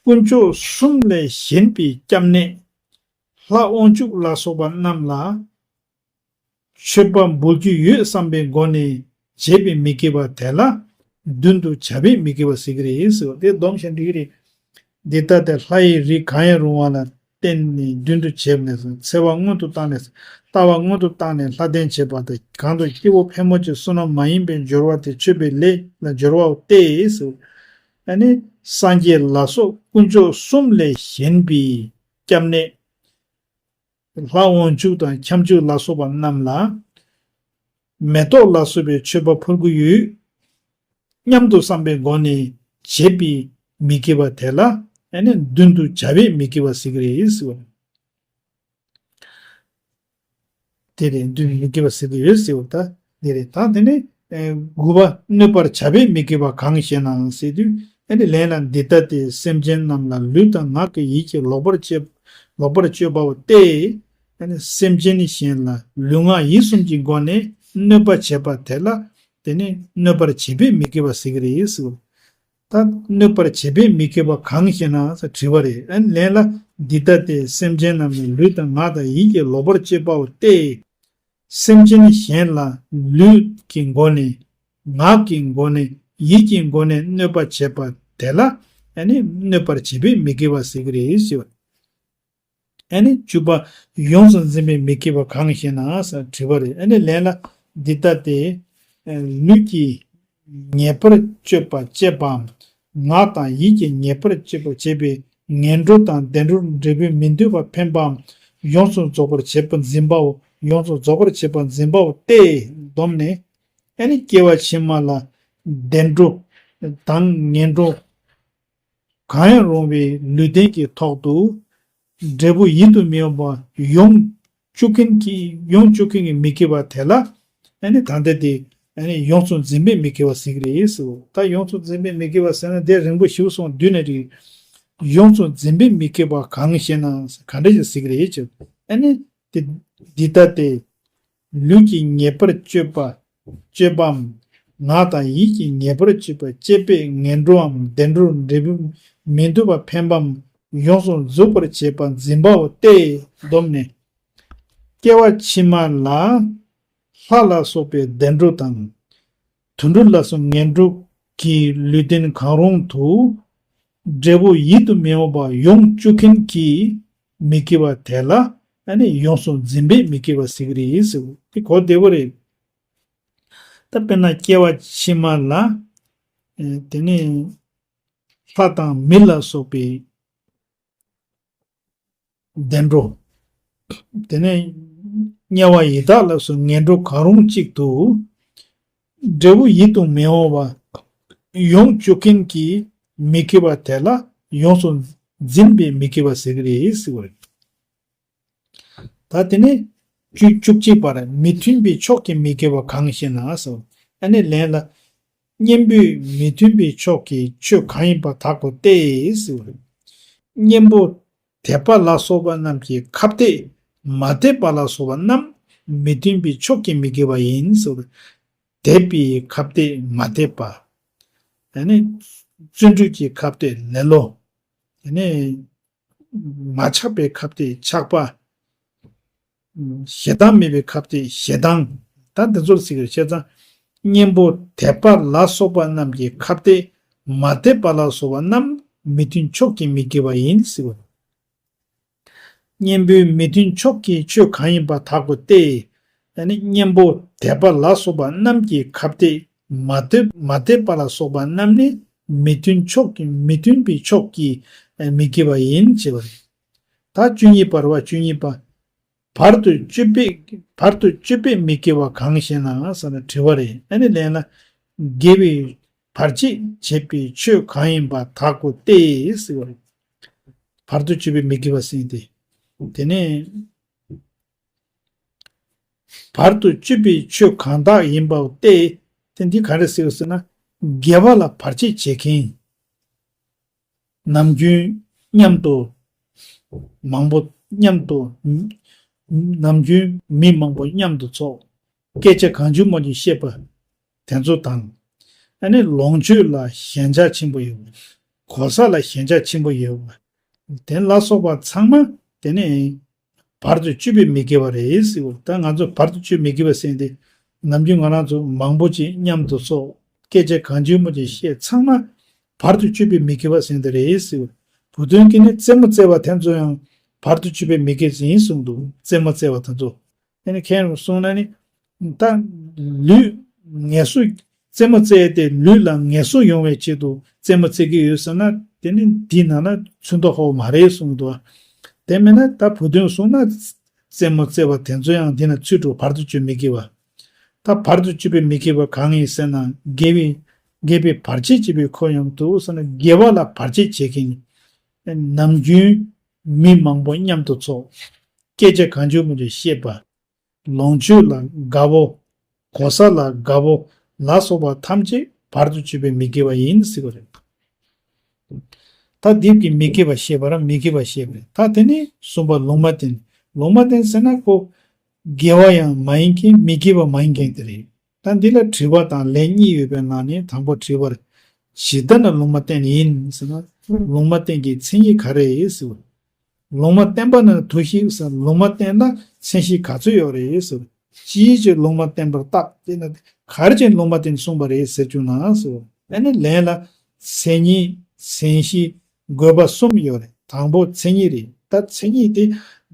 དཀོན་མཆོག་གསུམ་ལས་གཞན་པའི་སྐྱབས་གནས། ལྷ་དབང་ཕྱུག་ལ་སོགས་པ་རྣམས་ལ་མཆོད་པ་འབུལ་རྒྱུ་ཡོད་བསམ་པའི་སྒོ་ནས་བྱས་པའི་མི་དགེ་བ་དེ་ལ་མདུན་དུ་བྱ་བའི་མི་དགེ་བ་ཟེར་གྱི་རེད་ཟེར་བ་དེ་སྡོམ་བྱས་འགྲིག་གི་རེད། འདི་ལྟ་སྟེ། ལྷ་ཡི་རིགས་གང་ཡང་རུང་བ་ལ་བརྟེན་ནས་མདུན་དུ་བྱས་ནས་འཚེ་བ་སྔོན་དུ་བཏང་ནས། ལྟ་བ་སྔོན་དུ་བཏང་ནས་ལྷ་བསྟེན་བྱེད་པ་དང་། གང་དུ་སྐྱེ་བོ་ཕལ་མོ་ཆེ་བསོད་ནམས་མ་ཡིན་པའི་སྦྱོར་བ་དེ་སྤྱོད་པའི་ལས་ལ་སྦྱོར་བའོ་སྟེ་ཟེར། ཨ་ནི་སངས་རྒྱས་ལ་སོགས་དཀོན་མཆོག་གསུམ་ལས་གཞན་པའི་སྐྱབས་གནས། ལྷ་དབང་ཕྱུག་དང་ཁྱབ་འཇུག་ལ་སོགས་པ་རྣམས་ལ་མེ་ཏོག་ལ་སོགས་པའི་མཆོད་པ་ཕུལ་རྒྱུ་ཡོད་སྙམ་དུ་བསམ་པའི་སྒོ་ནས་བྱས་པའི་མི་དགེ་བ་དེ་ལ་ཨ་ནི་མདུན་དུ་བྱ་བའི་མི་དགེ་བ་ཟེར་གྱི་རེད་ཟེར་བ། དེ་རེད། མདུན་མི་དགེ་བ་ཟེར་གྱི་ཡོད་ཟེར་བ་ད་འདི་རེད། ད་དེ་ནས་ཨེ་དགུ་པ། གནོད་པར་བྱ་བའི་མི་དགེ་བ་གང་ཞེ་ན་ཟེར་དུས། ཨ་ནི་ལན་ལ། འདི་ལྟ་སྟེ། སེམས་ཅན་རྣམས་ལ་ལུས་དང་ངག་གི་ཡིད་ཀྱིས་ལོག་པར་སྤྱད་ལོག་པར་སྤྱོད་པའོ་སྟེ། ཨ་ནི་སེམས་ཅན་གཞན་ལ་ལུས་ངག་ཡིད་གསུམ་གྱི་སྒོ་ནས་གནོད་པ་བྱེད་པ་དེ་ལ་དེ་ནི་གནོད་པར་བྱེད་པའི་མི་དགེ་བ་ཟེར་གྱི་རེད་ཟེར། ད་གནོད་པར་བྱེད་པའི་མི་དགེ་བ་གང་ཞེ་ན་ཟེར་དྲིས་པ་རེད། ཨ་ནི་ལན་ལ། འདི་ལྟ་སྟེ། སེམས་ཅན་རྣམས་ལ་ལུས་དང་ངག་དང་ཡིད་ཀྱིས་ལོག་པར་སྤྱད་པའོ་སྟེ། སེམས་ཅན་གཞན་ལ་ལུས་ཀྱི་སྒོ་ནས་ངག་གི་སྒོ་ནས་ཡིད་ཀྱི་སྒོ་ནས་གནོད་པ་བྱེད་པ་དེ་ལ་ཨ་ནི་གནོད་པར་བྱེད་པའི་མི་དགེ་བ་ཟེར་གྱི་རེད་ཞེས་པ། ཨ་ནི་བཅུ་པ། ཡོངས་སུ་འཛིན་པའི་མི་དགེ་བ་གང་ཞེ་ན་ཟེར་དྲིས་པ་རེད། ཨ་ནི་ལན་ལ། འདི་ལྟ་སྟེ། ལུས་ཀྱིས་ཉེས་པར་སྤྱོད་པ་སྤྱད་པའམ། ངག་དང་ཡིད་ཀྱིས་ཉེས་པར་སྤྱོད་པ་བྱེད་པའི་ངན་འགྲོ་དང་བདེ་འགྲོར་འབྲས་བུ་མི་འདོད་པ་འཕེན་པའམ། ཡོངས་སུ་རྫོགས་པར་བྱེད་པ་འཛིན་པའོ། ཡོངས་སུ་རྫོགས་པར་བྱེད་པ་འཛིན་པའོ་སྟེ། སྡོམ་ནས། ཨ་ནི་སྐྱེ་བ་ཕྱི་མ་ལ་བདེ་འགྲོ་དང་ངན་འགྲོ་གང་ཡང་རུང་བའི་ལུས་རྟེན་གྱི་ཐོག་ཏུ་འབྲས་བུ་ཡིད་དུ་མི་འོང་བ་ཡོང་བཅུག་མཁན་གྱི་ཡོང་བཅུག་མཁན་གྱི་མི་དགེ་བ་དེ་ལ་ཨ་ནི་ད་ལྟ་དེ་ཨ་ནི་ཡོངས་སུ་འཛིན་པའི་མི་དགེ་བ་ཟེར་གྱི་རེད་ཟེར། ད་ཡོངས་སུ་འཛིན་པའི་མི་དགེ་བ་ཟེར་ན་དེ་རིང་པོ་ཞིག་སོང་བསྡུས་ནས་རེད། ཡོངས་སུ་འཛིན་པའི་མི་དགེ་བ་གང་ཞེ་ན་ག་འདྲ་ཞིག་ཟེར་གྱི་རེད་ཅེས། ཨ་ནི་དེ་འདི་ལྟ་སྟེ། ལུས་ཀྱིས་ཉེས་པར་སྤྱོད་པ་སྤྱོད་པའམ། ངག་དང་ཡིད་ཀྱིས་ཉེས་པར་སྤྱོད་པ་སྤྱད་པས་ངན་འགྲོའམ་བདེ་འགྲོར་འབྲས་བུ་མི་འདོད་པ་འཕེན་པའམ། ཡོངས་སུ་རྫོགས་པར་བྱེད་པ་འཛིན་པའོ་སྟེ། སྡོམ་ནས། སྐྱེ་བ་ཕྱི་མ་ལ་ལྷ་ལ་སོགས་པའི་བདེ་འགྲོ་དང་། དུད་འགྲོ་ལ་སོགས་ངན་འགྲོ་གི་ལུས་རྟེན་གང་རུང་དུ་འབྲས་བུ་ཡིད་དུ་མི་འོང་བ་ཡོང་བཅུག་མཁན་གྱི་མི་དགེ་བ་དེ་ལ་ཨ་ནི་ཡོངས་སུ་འཛིན་པའི་མི་དགེ་བ་ཟེར་གྱི་རེད་ཟེར། དེ་གོ་བདེ་པོ་རེད། ད་དཔེར་ན་སྐྱེ་བ་ཕྱི་མ་ལ་ཨེ་དེ་ནི་ལྷ་དང་མི་ལ་སོགས་པའི་བདེ་འགྲོ། དེ་ནས་དམྱལ་བ་ཡི་དྭགས་ལ་སོགས་ངན་འགྲོ་གང་རུང་གཅིག་ཏུ་འབྲས་བུ་ཡིད་དུ་མི་འོང་བ་ཡོང་བཅུག་མཁན་གྱི་མི་དགེ་བ་དེ་ལ་ཡོངས་སུ་འཛིན་པའི་མི་དགེ་བ་ཟེར་གྱི་རེད་ཟེར་བ་རེད། ད་དེ་ནས་བཅུ་བཅུ་གཅིག་པར་མི་མཐུན་པའི་ཕྱོགས་ཀྱི་མི་དགེ་བ་གང་ཞེ་ན་ཟེར། ཨ་ནི་ལན་ལ། གཉེན་པོས་མི་མཐུན་པའི་ཕྱོགས་ཀྱི་ཆོས་གང་ཡིན་པ་དག་པོ་སྟེ་ཟེར། གཉེན་པོ་དད་པ་ལ་སོགས་པ་རྣམས་ཀྱི་ཁ་གཏད་མ་དད་པ་ལ་སོགས་པ་རྣམས་མི་མཐུན་པའི་ཕྱོགས་ཀྱི་མི་དགེ་བ་ཡིན་ཟེར། དད་པའི་ཁ་གཏད་མ་དད་པ། ཨ་ནི་བརྩོན་འགྲུས་ཀྱི་ཁ་གཏད་ལེ་ལོ། ཨ་ནི་མ་ཆགས་པའི་ཁ་གཏད་ཆགས་པ། ཞེ་སྡང་མེད་པའི་ཁ་གཏད་ཞེ་སྡང་། ད་འདི་ཚོར་ཟེར་གྱི་རེད། བྱས་ཙང་གཉེན་པོ་དད་པ་ལ་སོགས་པ་རྣམས་ཀྱི་ཁ་གཏད་མ་དད་པ་ལ་སོགས་པ་རྣམས་མི་མཐུན་ཕྱོགས་ཀྱི་མི་དགེ་བ་ཡིན་ཟེར་བ། གཉེན་པོའི་མི་མཐུན་ཕྱོགས་ཀྱི་ཆོས་གང་ཡིན་པ་དག་པོ་སྟེ། ཨ་ནི་གཉེན་པོ་དད་པ་ལ་སོགས་པ་རྣམས་ཀྱི་ཁ་གཏད་མ་དད་མ་དད་པ་ལ་སོགས་པ་རྣམས་ནི་མི་མཐུན་ཕྱོགས་ཀྱི་མི་མཐུན་པའི་ཕྱོགས་ཀྱི་མི་དགེ་བ་ཡིན་ཟེར་བ་རེད། ད་བཅུ་གཉིས་པར་བ་བཅུ་གཉིས་པ། བར་དུ་གཅོད་པས་བར་དུ་གཅོད་པས་མི་དགེ་བ་གང་ཞེ་ན་ཟེར་ན་དྲི་བ་རེད། ཨ་ནི་ལན་ལ། དགེ་བའི་བར་ཆད་བྱེད་པའི་ཆོས་གང་ཡིན་པ་དག་གོ་སྟེ་ཟེར་བ་རེད། བར་དུ་གཅོད་པའི་མི་དགེ་བ་ཟེར་ཏེ། དེ་ནས། བར་དུ་གཅོད་པའི་ཆོས་གང་དག་ཡིན་པའོ་སྟེ། དེ་འདི་ག་རེ་ཟེར་ཟེར་ན། དགེ་བ་ལ་བར་ཆད་བྱེད་མཁན། ནམ་རྒྱུན་མཉམ་དུ། མང་པོ་མཉམ་དུ། ནམ་རྒྱུན་མི་མང་པོ་མཉམ་དུ་ཚོགས། སྐད་ཆ་གང་བྱུང་མང་བྱུང་བཤད་པ། དེ་ཚོ་དང་། ཨ་ནི་ལོངས་སྤྱོད་ལ་ཞེན་ཆགས་ཆེན་པོ་ཡོད་པ། གོ་ས་ལ་ཞེན་ཆགས་ཆེན་པོ་ཡོད་པ། དེ་ལ་སོགས་པ་ཚང་མ་དེ་ནི་བར་དུ་གཅོད་པའི་མི་དགེ་བ་རེད་ཟེར། ད་ང་ཚོ་བར་དུ་གཅོད་མི་དགེ་བ་ཟེར་ཏེ། ནམ་རྒྱུན་ང་རང་ཚོ་མང་པོ་ཅིག་མཉམ་དུ་ཚོགས། སྐད་ཆ་གང་བྱུང་མང་བྱུང་བཤད། ཚང་མ་བར་དུ་གཅོད་པའི་མི་དགེ་བ་ཟེར་དེ་རེད་ཟེར། བུ་སྟོན་གྱིས་ནི་རྩེད་མོ་རྩེ་བ་དེ་ཚོ་ཡང་བར་དུ་གཅོད་པའི་མི་དགེ་ཡིན་གསུངས་འདུག། རྩེད་མོ་རྩེ་བ་དེ་ཚོ། ཨ་ནི་མཁན་རུ་གསུངས་ན་ནི། ད་ལུས་ངལ་གསོ། རྩེད་མོ་རྩེ་ཏེ་ལུས་ལ་ངལ་གསོ་ཡོང་བའི་ཆེད་དུ་རྩེད་མོ་རྩེ་གི་ཡོད་ཟེར་ན། དེ་ནི་འདི་ནང་ན་ཚུད་མདོག་ཧོ་མ་རེད་གསུངས་འདུག། དེ་མིན་ན་ད་བུ་སྟོན་གསུངས་ན། རྩེད་མོ་རྩེ་བ་དེ་ཚོ་ཡང་འདི་ན་ཚུད་འགྲོ། བར་དུ་གཅོད་མི་དགེ་བ། ད་བར་དུ་གཅོད་པའི་མི་དགེ་བ་གང་ཡིན་ཟེར་ན། དགེ་བའི་དགེ་བའི་བར་ཆད་བྱེད་པའི་ཁོ་ཡང་དུ་ཟེར་ན། དགེ་བ་ལ་བར་ཆད་བྱེད་མཁན། ནམ་རྒྱུན་མི་མང་པོ་མཉམ་དུ་ཚོགས། སྐད་ཆ་གང་བྱུང་མང་བྱུང་བཤད་པ། ལོངས་སྤྱོད་ལ་དགའ་བོ། གོ་ས་ལ་དགའ་བོ་ལ་སོགས་པ་ཐམས་ཅད་བར་དུ་གཅོད་པའི་མི་དགེ་བ་ཡིན་ཟེར་བ་རེད། ད་འདི་གི་མི་དགེ་བ་བཤད་པ་ར་མི་དགེ་བ་བཤད་པ་རེད། ད་དེ་ནས་གསུམ་པ་ལུང་མ་བསྟན། ལུང་མ་བསྟན་ཟེར་ན་ཁོ་དགེ་བ་ཡང་མ་ཡིན་མཁན། མི་དགེ་བ་མ་ཡིན་མཁན་དེ་རེད། ད་འདི་ལ་དྲི་བ་དང་ལན་གཉིས་ཡོད་པའི་ནང་ནས་དང་པོ་དྲི་བར། ཇི་ལྟར་ན་ལུང་མ་བསྟན་ཡིན་ཟེར་ན། ལུང་མ་བསྟན་གྱི་མཚན་ཉིད་ག་རེ་ཟེར་བ། ལུང་མ་བསྟན་པ་ན་དུ་ཞིག་ཟེར། ལུང་མ་བསྟན་ན་མཚན་གཞི་ག་ཚོད་ཡོད་རེད་ཟེར། ཅིའི་ཕྱིར་ལུང་མ་བསྟན་པར་བརྟག་དེ་ན་ག་རེ་བྱས་ལུང་མ་བསྟན་གསུངས་པ་རེད་ཟེར་བྱུང་ན་ཟེར། ཨ་ནི་ལན་ལ་མཚན་ཉིད་མཚན་གཞི། དགོས་པ་གསུམ་ཡོད་རེད། དང་པོ་མཚན་ཉིད་རེད། ད་མཚན་ཉིད་དེ་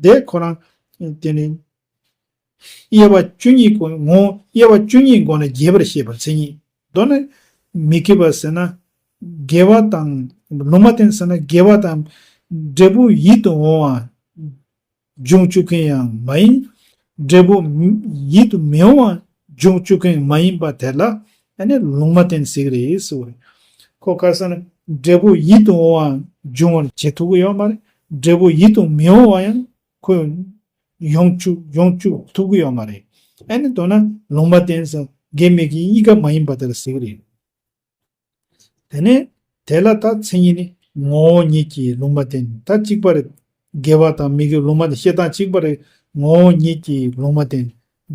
དེ་ཁོ་རང་དེ་ནི་དབྱེ་བ་བཅུ་གཉིས་སྒོ་ངོ་དབྱེ་བ་བཅུ་གཉིས་སྒོ་ནས་རྒྱས་པར་བཤད་པར་མཚན་ཉིད། མདོར་ན་མི་དགེ་བ་ཟེར་ན། དགེ་བ་དང་། ལུང་མ་བསྟན་ཟེར་ན་དགེ་བ་དང་འབྲས་བུ་ཡིད་དུ་འོང་བ་འབྱུང་བཅུག་མཁན་ཡང་མ་ཡིན། འབྲས་བུ་ཡིད་དུ་མི་འོང་བ་འབྱུང་བཅུག་མཁན་མ་ཡིན་པ་དེ་ལ་ཨ་ནི་ལུང་མ་བསྟན་ཟེར་གི་རེད་ཟེར་བ་རེད། ཁོ་ག་ཟེར་ན་འབྲས་བུ་ཡིད་དུ་འོང་བ་འབྱུང་བར་བྱེད་ཐུབ་ཀྱི་ཡོད་མ་རེད། འབྲས་བུ་ཡིད་དུ་མི་འོང་བ་ཡང་ཁོ་ཡོང་བཅུག་ཡོང་བཅུག་ཐུབ་ཀྱི་ཡོད་མ་རེད། ཨ་ནི་མདོར་ན་ལུང་མ་བསྟན་ཟེར་དགེ་མི་དགེ་གཉིས་ཀ་མ་ཡིན་པ་དེ་ལ་ཟེར་གི་རེད། དེ་ནས་དེ་ལ་ད་མཚན་ཉིད་ནི་ངོ་བོ་ཉིད་ཀྱི་ལུང་མ་བསྟན། ད་གཅིག་པ་རེད། དགེ་བ་དང་མི་དགེ་ལུང་མ་བསྟན་བཤད་སྟངས་གཅིག་པ་རེད། ངོ་བོ་ཉིད་ཀྱི་ལུང་མ་བསྟན།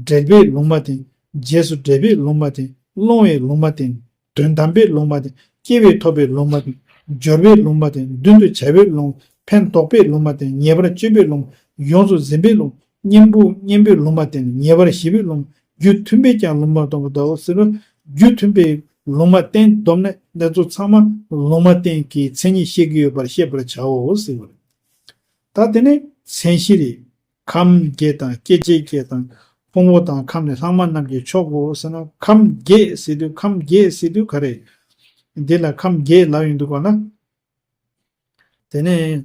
འབྲེལ་པའི་ལུང་མ་བསྟན། རྗེས་སུ་འབྲེལ་པའི་ལུང་མ་བསྟན། སློང་བའི་ལུང་མ་བསྟན། དོན་དམ་པའི་ལུང་མ་བསྟན། སྐྱེ་བས་ཐོབ་པའི་ལུང་མ་བསྟན། སྦྱོར་བའི་ལུང་མ་བསྟན། མདུན་དུ་བྱ་བའི་ལུང་། ཕན་འདོགས་པའི་ལུང་མ་བསྟན། ཉེས་པར་སྤྱོད་པའི་ལུང་། ཡོངས་སུ་ཟིན་པའི་ལུང་། གཉེན་པོ་གཉེན་པོའི་ལུང་མ་བསྟན། ཉེས་པར་ཞི་བའི་ལུང་། རྒྱུ་མཐུན་པས་ཀྱང་ལུང་མ་སྟོན་པ་དག་ཟེར་བ། རྒྱུ་མཐུན་པའི་ལུང་མ་བསྟན་བསྡོམས་ནས་འདི་ཚོ་ཚང་མ་ལུང་མ་བསྟན་གྱི་མཚན་ཉིད་བཤད་ཀྱི་ཡོད་པར་ཤེས་པར་བྱའོ་ཟེར་བ་རེད། ད་དེ་ནས་མཚན་གཞི་རེད། ཁམས་བརྒྱད་དང་སྐྱེ་མཆེད་བརྒྱད་དང་ཕུང་པོ་དང་ཁམས་ནི་ལྷག་མ་རྣམས་ཀྱི་མཆོག་གོ་ཟེར་ན། ཁམས་བརྒྱད་ཟེར་དུས་ཁམས་བརྒྱད་ཟེར་དུས་ག་རེ། འདི་ལ་ཁམས་བརྒྱད་ལབ་ཡོང་དུས་ག་ན། དེ་ནས་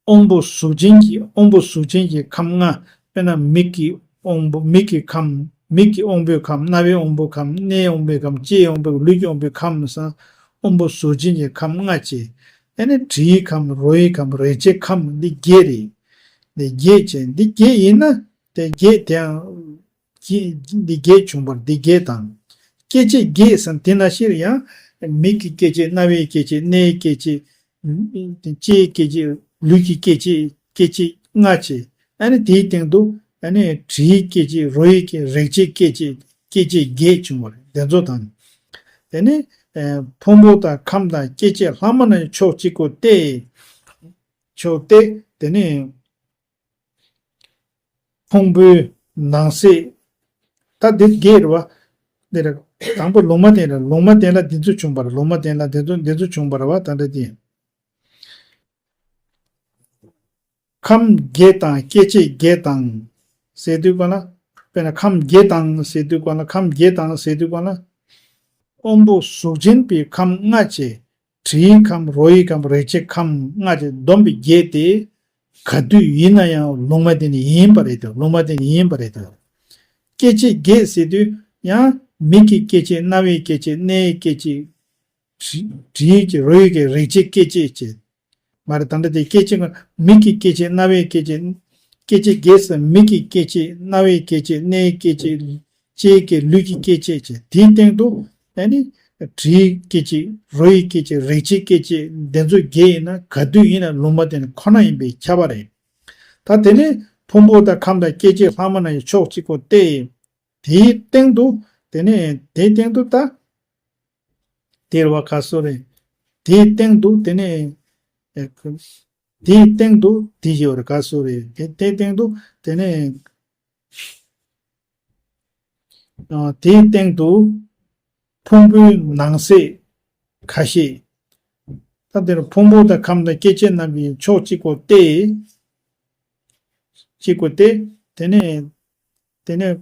དབང་པོ་གཟུགས་ཅན་གྱི་དབང་པོ་གཟུགས་ཅན་གྱི་ཁམས་ལྔ། དཔེར་ན་མིག་གི་དབང་པོ་མིག་གི་ཁམས། མིག་གི་དབང་པོའི་ཁམས། རྣ་བའི་དབང་པོའི་ཁམས། སྣའི་དབང་པོའི་ཁམས། ལྕེའི་དབང་པོའི་ལུས་ཀྱི་དབང་པོའི་ཁམས་སམ། དབང་པོ་གཟུགས་ཅན་གྱི་ཁམས་ལྔ་བྱས། ཨ་ནི་དྲིའི་ཁམས། རོ་ཡི་ཁམས། རེག་བྱའི་ཁམས། འདི་བརྒྱད་རེད། འདི་བརྒྱད་བྱས། འདི་བརྒྱད་ཡིན་ན་དེ་བརྒྱད་དེའང་འདི་བརྒྱད་བྱུང་བར་འདི་བརྒྱད་དང་། སྐྱེ་མཆེད་བརྒྱད་སམ། དེ་ནང་བཞིན་ཡང་མིག་གི་སྐྱེ་མཆེད། རྣ་བའི་སྐྱེ་མཆེད། སྣའི་སྐྱེ་མཆེད། ལྕེའི་སྐྱེ་མཆེད། ལུས་ཀྱི་སྐྱེ་མཆེད། སྐྱེ་མཆེད་ལྔ་བྱས། ཨ་ནི་དེའི་སྟེང་དུ་ཨ་ནི་དྲིའི་སྐྱེ་མཆེད། རོ་ཡི་སྐྱེ། རེག་བྱའི་སྐྱེ་མཆེད། སྐྱེ་མཆེད་བརྒྱད་བྱུང་བ་རེད། དེ་ཚོ་དང་། དེ་ནི་ཕུང་པོ་དང་ཁམས་དང་སྐྱེ་མཆེད་ལྷག་མ་རྣམས་ཕྱོགས་གཅིག་གོ་སྟེ། ཕྱོགས་ཏེ་དེ་ནི་ཕུང་པོའི་ནང་གསེས། ད་འདི་བརྒྱད་རེད་བ། འདི་རེད། དང་པོ་ལུང་མ་བསྟན་རེད། ལུང་མ་བསྟན་ལ་འདི་ཚོ་བྱུང་བ་རེད། ལུང་མ་བསྟན་ལ་འདི་ཚོ་འདི་ཚོ་བྱུང་བ་རེད་བ། ད་འདྲ་དེ། ཁམས་བརྒྱད་དང་སྐྱེ་མཆེད་བརྒྱད་དང་ཟེར་དུས་ག་ལ། དཔེར་ན་ཁམས་བརྒྱད་དང་ཟེར་དུས་ག་ལ། ཁམས་བརྒྱད་དང་ཟེར་དུས་ག་ལ། དབང་པོ་གཟུགས་ཅན་པའི་ཁམས་ལྔ་བྱས། དྲིའི་ཁམས། རོ་ཡི་ཁམས། རེག་བྱའི་ཁམས་ལྔ་བྱས། བསྡོམས་པས་བརྒྱད་དེ། ག་དུས་ཡིན་ན་ཡང་ལུང་མ་བསྟན་ཡིན་པ་རེད་དོ། ལུང་མ་བསྟན་ཡིན་པ་རེད་དོ། སྐྱེ་མཆེད་བརྒྱད་ཟེར་དུས་ཡང་མིག་གི་སྐྱེ་མཆེད། རྣ་བའི་སྐྱེ་མཆེད། སྣའི་སྐྱེ་མཆེད། དྲི་དྲིའི་སྐྱེ། རོའི་སྐྱེ། རེག་བྱའི་སྐྱེ་མཆེད་བྱས། མ་རེད། ད་ལྟ་དེ་སྐྱེ་མཆེད་མིག་གི་སྐྱེ་མཆེད། རྣ་བའི་སྐྱེ་མཆེད། སྐྱེ་མཆེད་བརྒྱད་ཟེར། མིག་གི་སྐྱེ་མཆེད། རྣ་བའི་སྐྱེ་མཆེད། སྣའི་སྐྱེ་མཆེད། ལྕེའི་སྐྱེ། ལུས་ཀྱི་སྐྱེ་མཆེད་བྱས། དེའི་སྟེང་དུ་ཨ་ནི་དྲིའི་སྐྱེ་མཆེད། རོའི་སྐྱེ་མཆེད། རེག་བྱའི་སྐྱེ་མཆེད། དེ་ཚོ་བརྒྱད་ཡིན་ན་ག་དུས་ཡིན་ན་ལུང་མ་བསྟན་ཁོ་ན་ཡིན་པས་ཁྱབ་པ་རེད། ད་དེ་ནས་ཕུང་པོ་དང་ཁམས་དང་སྐྱེ་མཆེད་ལྷག་མ་རྣམས་ཀྱི་ཕྱོགས་གཅིག་པོ་སྟེ། དེའི་སྟེང་དུ་དེ་ནས་དེའི་སྟེང་དུ་ད། དེར་བ་ག་སོ་རེད། དེའི་སྟེང་དུ་དེ་ནས་ཨེ། དེའི་སྟེང་དུ་དེ་བཞི་བར་ག་སོ་རེད། དེ་དེའི་སྟེང་དུ་དེ་ནས་ཨ། དེའི་སྟེང་དུ་ཕུང་པོའི་ནང་གསེས་ཁ་ཤས། ད་དེར་ཕུང་པོ་དང་ཁམས་དང་སྐྱེ་མཆེད་རྣམས་ཀྱི་ཕྱོགས་གཅིག་པོ་སྟེ། གཅིག་པོ་སྟེ། དེ་ནས་དེ་ནས།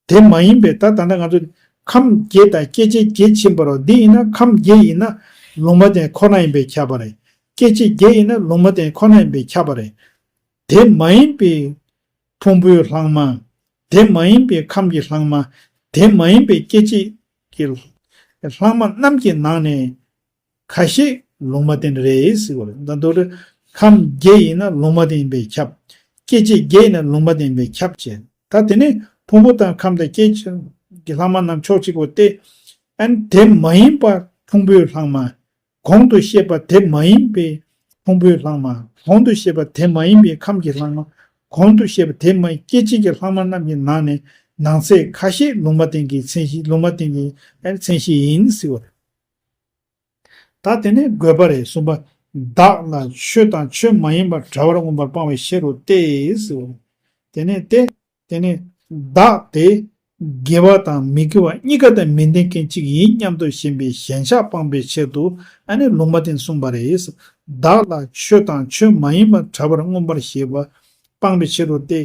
དེ་མ་ཡིན་པའི། ད་ད་ལྟ་ང་ཚོ་ཁམས་བརྒྱད་དང་སྐྱེ་མཆེད་བརྒྱད་ཕྱིན་པ་རེད། འདི་ཡིན་ན་ཁམས་བརྒྱད་ཡིན་ན་ལུང་མ་བསྟན་ཁོ་ན་ཡིན་པས་ཁྱབ་པ་རེད། སྐྱེ་མཆེད་བརྒྱད་ཡིན་ན་ལུང་མ་བསྟན་ཁོ་ན་ཡིན་པས་ཁྱབ་པ་རེད། དེ་མ་ཡིན་པའི་ཕུང་པོའི་ལྷག་མ། དེ་མ་ཡིན་པའི་ཁམས་ཀྱི་ལྷག་མ། དེ་མ་ཡིན་པའི་སྐྱེ་མཆེད་ཀྱི་ལྷག་མ་རྣམས་ཀྱི་ནང་ནས་ཁ་ཤས་ལུང་མ་བསྟན་རེད་ཟེར་བ་རེད། ད་མདོར་ཁམས་བརྒྱད་ཡིན་ན་ལུང་མ་བསྟན་ཡིན་པས་ཁྱབ། སྐྱེ་མཆེད་བརྒྱད་ཡིན་ན་ལུང་མ་བསྟན་ཡིན་པས་ཁྱབ་བྱས། ད་དེ་ནས་ཕུང་པོ་དང་ཁམས་དང་སྐྱེ་མཆེད་ཀྱི་ལྷག་མ་རྣམས་ཕྱོགས་གཅིག་པོ་སྟེ། ཨ་ནི་དེ་མ་ཡིན་པ་ཕུང་པོའི་ལྷག་མ། གོང་དུ་བཤད་པ་དེ་མ་ཡིན་པའི་ཕུང་པོའི་ལྷག་མ། གོང་དུ་བཤད་པ་དེ་མ་ཡིན་པའི་ཁམས་ཀྱི་ལྷག་མ། གོང་དུ་བཤད་པ་དེ་མ་ཡིན་སྐྱེ་མཆེད་ཀྱི་ལྷག་མ་རྣམས་ཀྱི་ནང་ནས་ནང་གསེས་ཁ་ཤས་ལུང་མ་བསྟན་གྱི་མཚན་གཞི། ལུང་མ་བསྟན་གྱི་ཨ་ནི་མཚན་གཞི་ཡིན་ཟེར་བ་རེད། ད་དེ་ནས་དགོས་པ་རེད། གསུམ་པ། བདག་ལ་ཆོས་དང་ཆོས་མ་ཡིན་པ་འདྲ་བར་མངོན་པར་སྤང་བའི་ཕྱིར་རོ་སྟེ་ཟེར། དེ་ནས་ཏེ། དེ་ནས་བདག་དེ་དགེ་བ་དང་མི་དགེ་བ་གཉིས་ཀ་དང་མི་ལྡན་མཁན་གཅིག་ཡིན་སྙམ་དུ་ཞེན་པའི་ཞེན་ཆགས་སྤངས་པའི་ཕྱིར་དུ་ཨ་ནི་ལུང་མ་བསྟན་གསུངས་པ་རེད། བདག་ལ་ཆོས་དང་ཆོས་མ་ཡིན་པ་འདྲ་བར་མངོན་པར་ཞེན་པ་སྤངས་པའི་ཕྱིར་རོ་སྟེ།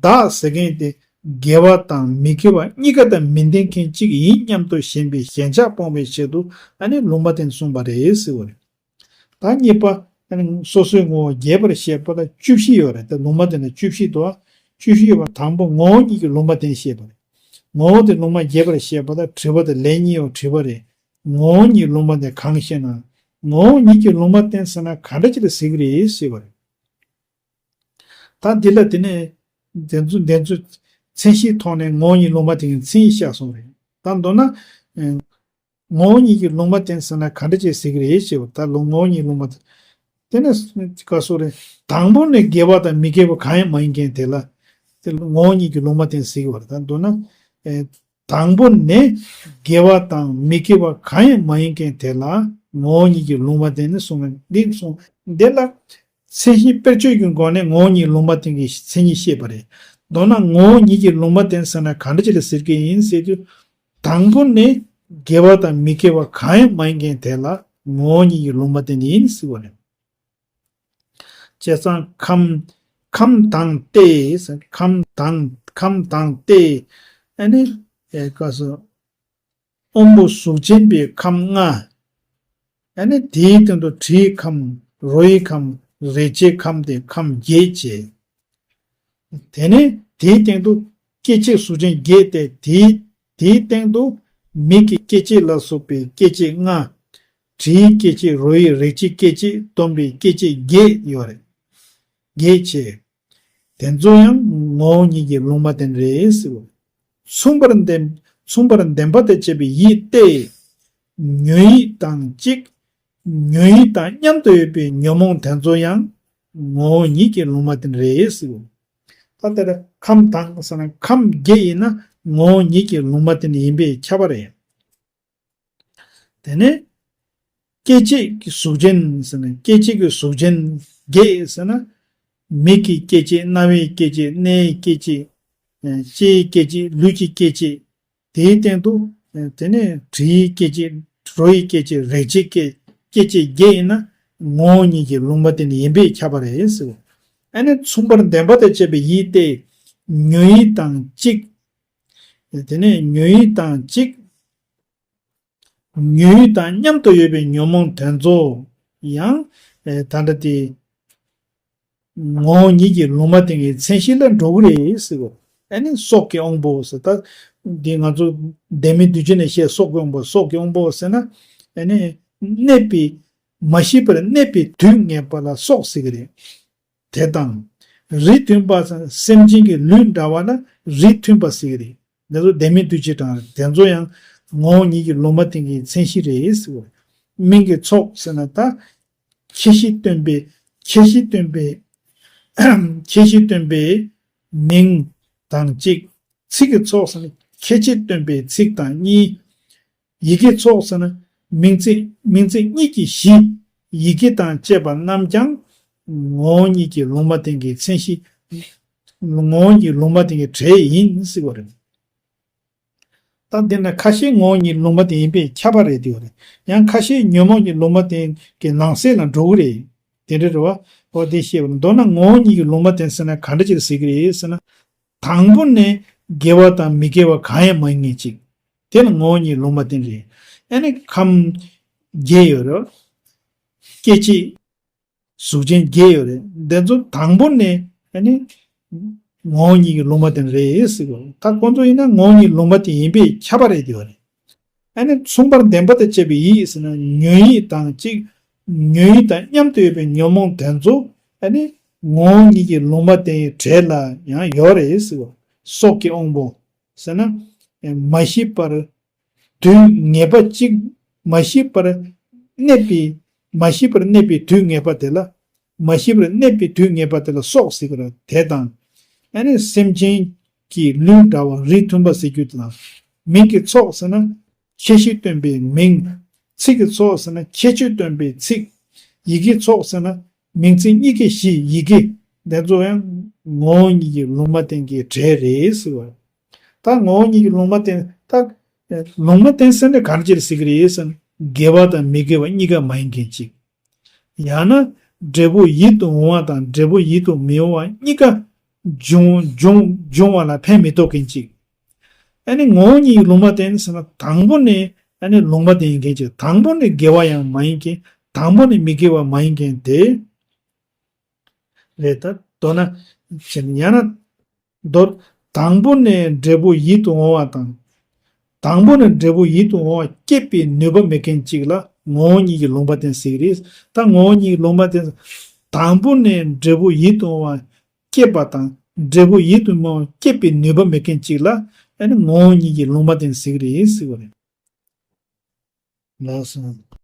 བདག་ཟེར་མཁན་དེ་དགེ་བ་དང་མི་དགེ་བ་གཉིས་ཀ་དང་མི་ལྡན་མཁན་གཅིག་ཡིན་སྙམ་དུ་ཞེན་པའི་ཞེན་ཆགས་སྤོང་བའི་ཆེད་དུ་ཨ་ནི་ལུང་མ་བསྟན་གསུངས་པ་རེད་ཟེར་བ་རེད། ད་གཉིས་པ་ཨ་ནི་སོ་སོའི་ངོ་བོ་རྒྱས་པར་བཤད་པ་ལ་བཅུ་བཞི་ཡོད་རེད། ད་ལུང་མ་བསྟན་ལ་བཅུ་བཞི་འདུག་བཅུ་བཞི་ཡོད་པ་དང་པོ་ངོ་བོ་ཉིད་ཀྱི་ལུང་མ་བསྟན་བཤད་པ་རེད། ངོ་བོ་དེ་ལུང་མ་རྒྱས་པར་བཤད་པ་ལ་དྲི་བ་དང་ལན་གཉིས་ཡོད་དྲི་བ་རེད། ངོ་བོ་ཉིད་ལུང་མ་བསྟན་གང་ཞེ་ན། ངོ་བོ་ཉིད་ཀྱི་ལུང་མ་བསྟན་ཟེར་ན་ག་འདྲ་ཅིག་ལ་ཟེར་གི་རེད་ཟེར་བ་རེད། ད་འདི་ལ་དེ་ནས་དེ་ཚོ་དེ་ཚོ་མཚན་གཞིའི་ཐོག་ནས་ངོ་བོ་ཉིད་ལུང་མ་བསྟན་གྱི་མཚན་ཉིད་བཤད་སོང་རེད། ད་མདོར་ན་ཨེ་ངོ་བོ་ཉིད་ཀྱི་ལུང་མ་བསྟན་ཟེར་ན་ག་འདྲ་ཅིག་ཟེར་གི་རེད་ཞེས་པ། ད་ལུང་ངོ་བོ་ཉིད་ལུང་མ་བསྟན་དེ་ནས་ག་སོ་རེད། དང་པོ་ནས་དགེ་བ་དང་མི་དགེ་བ་གང་ཡང་མ་ཡིན་མཁན་དེ་ལ་དེ་ངོ་བོ་ཉིད་ཀྱི་ལུང་མ་བསྟན་ཟེར་གི་བ་རེད། ད་མདོར་ན་ཨེ་དང་པོ་ནས་དགེ་བ་དང་མི་དགེ་བ་གང་ཡང་མ་ཡིན་མཁན་དེ་ལ་ངོ་བོ་ཉིད་ཀྱི་ལུང་མ་བསྟན་ནས་གསུངས་པ་འདི་གསུངས། འདི་ལ་མཚན་གཞི་དཔེར་བརྗོད་ཀྱི་སྒོ་ནས་ངོ་བོ་ཉིད་ལུང་མ་བསྟན་གྱི་མཚན་ཉིད་བཤད་པ་རེད། མདོར་ན་ངོ་བོ་ཉིད་ཀྱི་ལུང་མ་བསྟན་ཟེར་ན་ག་འདྲ་ཅིག་ལ་ཟེར་གྱི་ཡིན་ཟེར་དུས། དང་པོ་ནས་དགེ་བ་དང་མི་དགེ་བ་གང་ཡང་མ་ཡིན་མཁན་དེ་ལ་ངོ་བོ་ཉིད་ཀྱི་ལུང་མ་བསྟན་ཡིན་ཟེར་བ་རེད། བྱས་ཙང་ཁམས་ཁམས་དང་སྟེ། ཁམས་དང་ཁམས་དང་སྟེ། ཨ་ནི་ཨེ་ག་སོ། དབང་པོ་གཟུགས་ཅན་པའི་ཁམས་ལྔ། ཨ་ནི་དེའི་སྟེང་དུ་དྲིའི་ཁམས། རོའི་ཁམས། རེག་བྱའི་ཁམས་ཏེ་ཁམས་བརྒྱད་བྱས། དེ་ནས་དེའི་སྟེང་དུ་སྐྱེ་མཆེད་གཟུགས་ཅན་བརྒྱད་དེ། དེའི་དེའི་སྟེང་དུ་མིག་གི་སྐྱེ་མཆེད་ལ་སོགས་པའི་སྐྱེ་མཆེད་ལྔ། དྲིའི་སྐྱེ་མཆེད། རོའི། རེག་བྱའི་སྐྱེ་མཆེད་བསྡོམས་པའི་སྐྱེ་མཆེད་བརྒྱད་ཡོད་རེད། བརྒྱད་བྱས། དེ་ཚོ་ཡང་ངོ་བོ་ཉིད་ཀྱི་ལུང་མ་བསྟན་རེད་ཟེར། མཚུངས་པར་ལྡན་མཚུངས་པར་ལྡན་པ་དང་བཅས་པའི་ཡིད་སྟེ། ཉོན་ཡིད་དང་གཅིག་ཉོན་ཡིད་དང་མཉམ་དུ་ཡོད་པའི་ཉོན་མོངས་དེ་ཚོ་ཡང་ངོ་བོ་ཉིད་ཀྱི་ལུང་མ་བསྟན་རེད་ཟེར། ད་ལྟ་ཁམས་དང་ཟེར་ན་ཁམས་བརྒྱད་ཡིན་ན་ངོ་བོ་ཉིད་ཀྱི་ལུང་མ་བསྟན་ཡིན་པས་ཁྱབ་པ་རེད། དེ་ནས་སྐྱེ་མཆེད་ཀྱི་གཟུགས་ཅན་ཟེར་ན། སྐྱེ་མཆེད་ཀྱི་གཟུགས་ཅན་བརྒྱད་ཟེར་ན། མིག་གི་སྐྱེ་མཆེད། རྣ་བའི་སྐྱེ་མཆེད། སྣའི་སྐྱེ་མཆེད། ལྕེའི་སྐྱེ་མཆེད། ལུས་ཀྱི་སྐྱེ་མཆེད། དེའི་སྟེང་དུ་དེ་ནས་དྲིའི་སྐྱེ་མཆེད། རོའི་སྐྱེ་མཆེད། རེག་བྱའི་སྐྱེ་སྐྱེ་མཆེད་བརྒྱད་ཡིན་ན་ངོ་བོ་ཉིད་ཀྱི་ལུང་མ་བསྟན་ཡིན་པས་ཁྱབ་པ་རེད་ཟེར། ཨ་ནི་མཚུངས་པར་ལྡན་པ་དང་བཅས་པའི་ཡིད་སྟེ། ཉོན་ཡིད་དང་གཅིག་དེ་ནས་ཉོན་ཡིད་དང་གཅིག་ཉོན་ཡིད་དང་མཉམ་དུ་ཡོད་པའི་ཉོན་མོངས་དེ་ཚོ་ཡང་ཨེ་ད་ལྟ་དེ་ ངོ་བོ་ཉིད་ཀྱི་ལུང་མ་བསྟན་གྱི་མཚན་གཞི་ལ་འགྲོ་གི་རེད་ཟེར་གོ། ཨ་ནི་སྲོག་གི་དབང་པོ་ཟེར་ད། འདི་ང་ཚོ་ལྡན་མིན་འདུས་བྱས་ནས་བཤད་སྲོག་གི་དབང་པོ་སྲོག་གི་དབང་པོ་ཟེར་ན། ཨ་ནི་གནས་པའི་མ་ཤི་བར་གནས་པའི་དུས་ངེས་པ་ལ་སྲོག་ཟེར་གི་རེད། དེ་དང་། རིས་མཐུན་པ་སེམས་ཅན་གྱི་ལུས་འདྲ་བ་ལ་རིས་མཐུན་པ་ཟེར་གི་རེད། འདི་ཚོ་ལྡན་མིན་འདུས་བྱས་དང་དེ་ཚོ་ཡང་ངོ་བོ་ཉིད་ཀྱི་ལུང་མ་བསྟན་གྱི་མཚན་གཞི་རེད་ཟེར་བ། མིང་གི་ཚོགས་ཟེར་ན་ད། ཁྱད་གཞི་སྟོན་པའི་ཁྱད་གཞི་སྟོན་པའི་ཁྱད་གཞི་སྟོན་པའི་མིང་དང་གཅིག་ཚིག་གི་ཚོགས་ཟེར་ན་ཁྱད་ཆོས་སྟོན་པའི་ཚིག་དང་གཉིས། ཡི་གེ་ཚོགས་ཟེར་ན་མིང་ཚིག་མིང་ཚིག་གཉིས་ཀྱི་གཞི། ཡི་གེ་དང་བཅས་པ་རྣམས་ཀྱང་ངོ་བོ་ཉིད་ཀྱི་ལུང་མ་བསྟན་གྱི་མཚན་གཞི། ངོ་བོ་ཉིད་ལུང་མ་བསྟན་གྱི་གྲས་ཡིན་ཟེར་བ་རེད། ད་འདི་ན་ཁ་ཤས་ངོ་བོ་ཉིད་ལུང་མ་བསྟན་ཡིན་པས་ཁྱབ་པ་རེད་དེ་བ་རེད། ཡང་ཁ་ཤས་ཉོན་མོངས་ཀྱི་ལུང་མ་བསྟན་གྱི་ནང་གསེས་ལ་འགྲོ་གི་རེད། དེ་འདྲ་རེད་བ། འོ་དེ་བཤད་པ་རེད། མདོར་ན་ངོ་བོ་ཉིད་ཀྱི་ལུང་མ་བསྟན་ཟེར་ན་ག་འདྲ་ཅིག་ཟེར་གི་རེད་ཟེར་ན། དང་པོ་ནས་དགེ་བ་དང་མི་དགེ་བ་གང་ཡང་མ་ཡིན་མཁན་ཅིག་དེ་ལ་ངོ་བོ་ཉིད་ལུང་མ་བསྟན་རེད། ཨ་ནི་ཁམས་བརྒྱད་ཡོད་རེད། སྐྱེ་མཆེད། གཟུགས་ཅན་བརྒྱད་ཡོད་རེད། འདི་ཚོ་དང་པོ་ནས་ཨ་ནི་ངོ་བོ་ཉིད་ཀྱི་ལུང་མ་བསྟན་རེད་ཟེར་གོ། ད་ཁོང་ཚོ་ཡིན་ན་ངོ་བོ་ཉིད་ལུང་མ་བསྟན་ཡིན་པས་ཁྱབ་པ་རེད་དེ་བ་རེད། ཨ་ནི་མཚུངས་པར་ལྡན་པ་དང་བཅས་པའི་ཡིད་ཟེར་ན་ཉོན་ཡིད་དང་གཅིག་ཉོན་ཡིད་དང་མཉམ་དུ་ཡོད་པའི་ཉོན་མོངས་དེ་ཚོ་ཨ་ནི་ངོ་བོ་ཉིད་ཀྱི་ལུང་མ་བསྟན་གྱི་གྲས་ལ་ཡང་ཡོད་རེད་ཟེར་གོ། སྲོག་གི་དབང་པོ་ཟེར་ན་མ་ཤི་བར་དུས་ངེས་པ་གཅིག་མ་ཤི་བར་གནས་པའི་མ་ཤི་བར་གནས་པའི་དུས་ངེས་པ་དེ་ལ། མ་ཤི་བར་གནས་པའི་དུས་ངེས་པ་དེ་ལ་སྲོག་ཟེར་གི་རེད། དེ་དང་། ཨ་ནི་སེམས་ཅན་གྱི་ལུས་འདྲ་བ་རིས་མཐུན་པ་ཟེར་རྒྱུ་དེ་དང་། མིང་གི་ཚོགས་ཟེར་ན་ཁྱད་གཞི་སྟོན་པའི་མིང་། ཚིག་གི་ཚོགས་ཟེར་ན་ཁྱད་ཆོས་སྟོན་པའི་ཚིག་ཡི་གེ་ཚོགས་ཟེར་ན་མིང་ཚིག་གཉིས་ཀའི་གཞི་ཡི་གེ། འདི་ཚོ་ཡང་ངོ་བོ་ཉིད་ཀྱི་ལུང་མ་བསྟན་གྱི་གྲས་རེད་ཟེར་བ། ད་ངོ་བོ་ཉིད་ཀྱི་ལུང་མ་བསྟན་ད། ལུང་མ་བསྟན་ཟེར་ནས་གང་ཅིར་ཟེར་གི་རེད་ཟེར་ན་དགེ་བ་དང་མི་དགེ་བ་གཉིས་ཀ་མ་ཡིན་མཁན་གཅིག་ཡང་ན་འབྲས་བུ་ཡིད་དུ་འོང་བ་དང་འབྲས་བུ་ཡིད་དུ་མི་འོང་བ་གཉིས་ཀ་འབྱུང་འབྱུང་འབྱུང་བ་ལ་ཕན་མི་ཐོགས་མཁན་གཅིག་ཨ་ནི་ངོ་བོ་ཉིད་ཀྱི་ལུང་མ་བསྟན་ཟེར་ན་དང་པོ་ནས་ཨ་ནི་ལུང་མ་བསྟན་ཡིན་མཁན་གཅིག་དང་པོ་ནས་དགེ་བ་ཡང་མ་ཡིན་མཁན། དང་པོ་ནས་མི་དགེ་བ་མ་ཡིན་མཁན་དེ་རེད། ད་མདོར་ན་ཡང་ན། མདོར། དང་པོ་ནས་འབྲས་བུ་ཡིད་དུ་འོང་བ་དང་། དང་པོ་ནས་འབྲས་བུ་ཡིད་དུ་འོང་བ་སྐྱེད་པའི་ནུས་པ་མེད་མཁན་གཅིག་ལ་ངོ་བོ་ཉིད་ཀྱི་ལུང་པ་བསྟན་ཟེར་གྱི་རེད། ད་ངོ་བོ་ཉིད་ཀྱི་ལུང་པ་བསྟན། དང་པོ་ནས་འབྲས་བུ་ཡིད་དུ་འོང་བ་སྐྱེད་པ་དང་འབྲས་བུ་ཡིད་དུ་མི་འོང་བ་སྐྱེད་པའི་ནུས་པ་མེད་མཁན་གཅིག་ལ་ཨ་ནི་ངོ་བོ་ཉིད་ཀྱི་ལུང་པ་བསྟན་ཟེར་གྱི་རེད་ཟེར་བ་རེད། ལགས་སོ།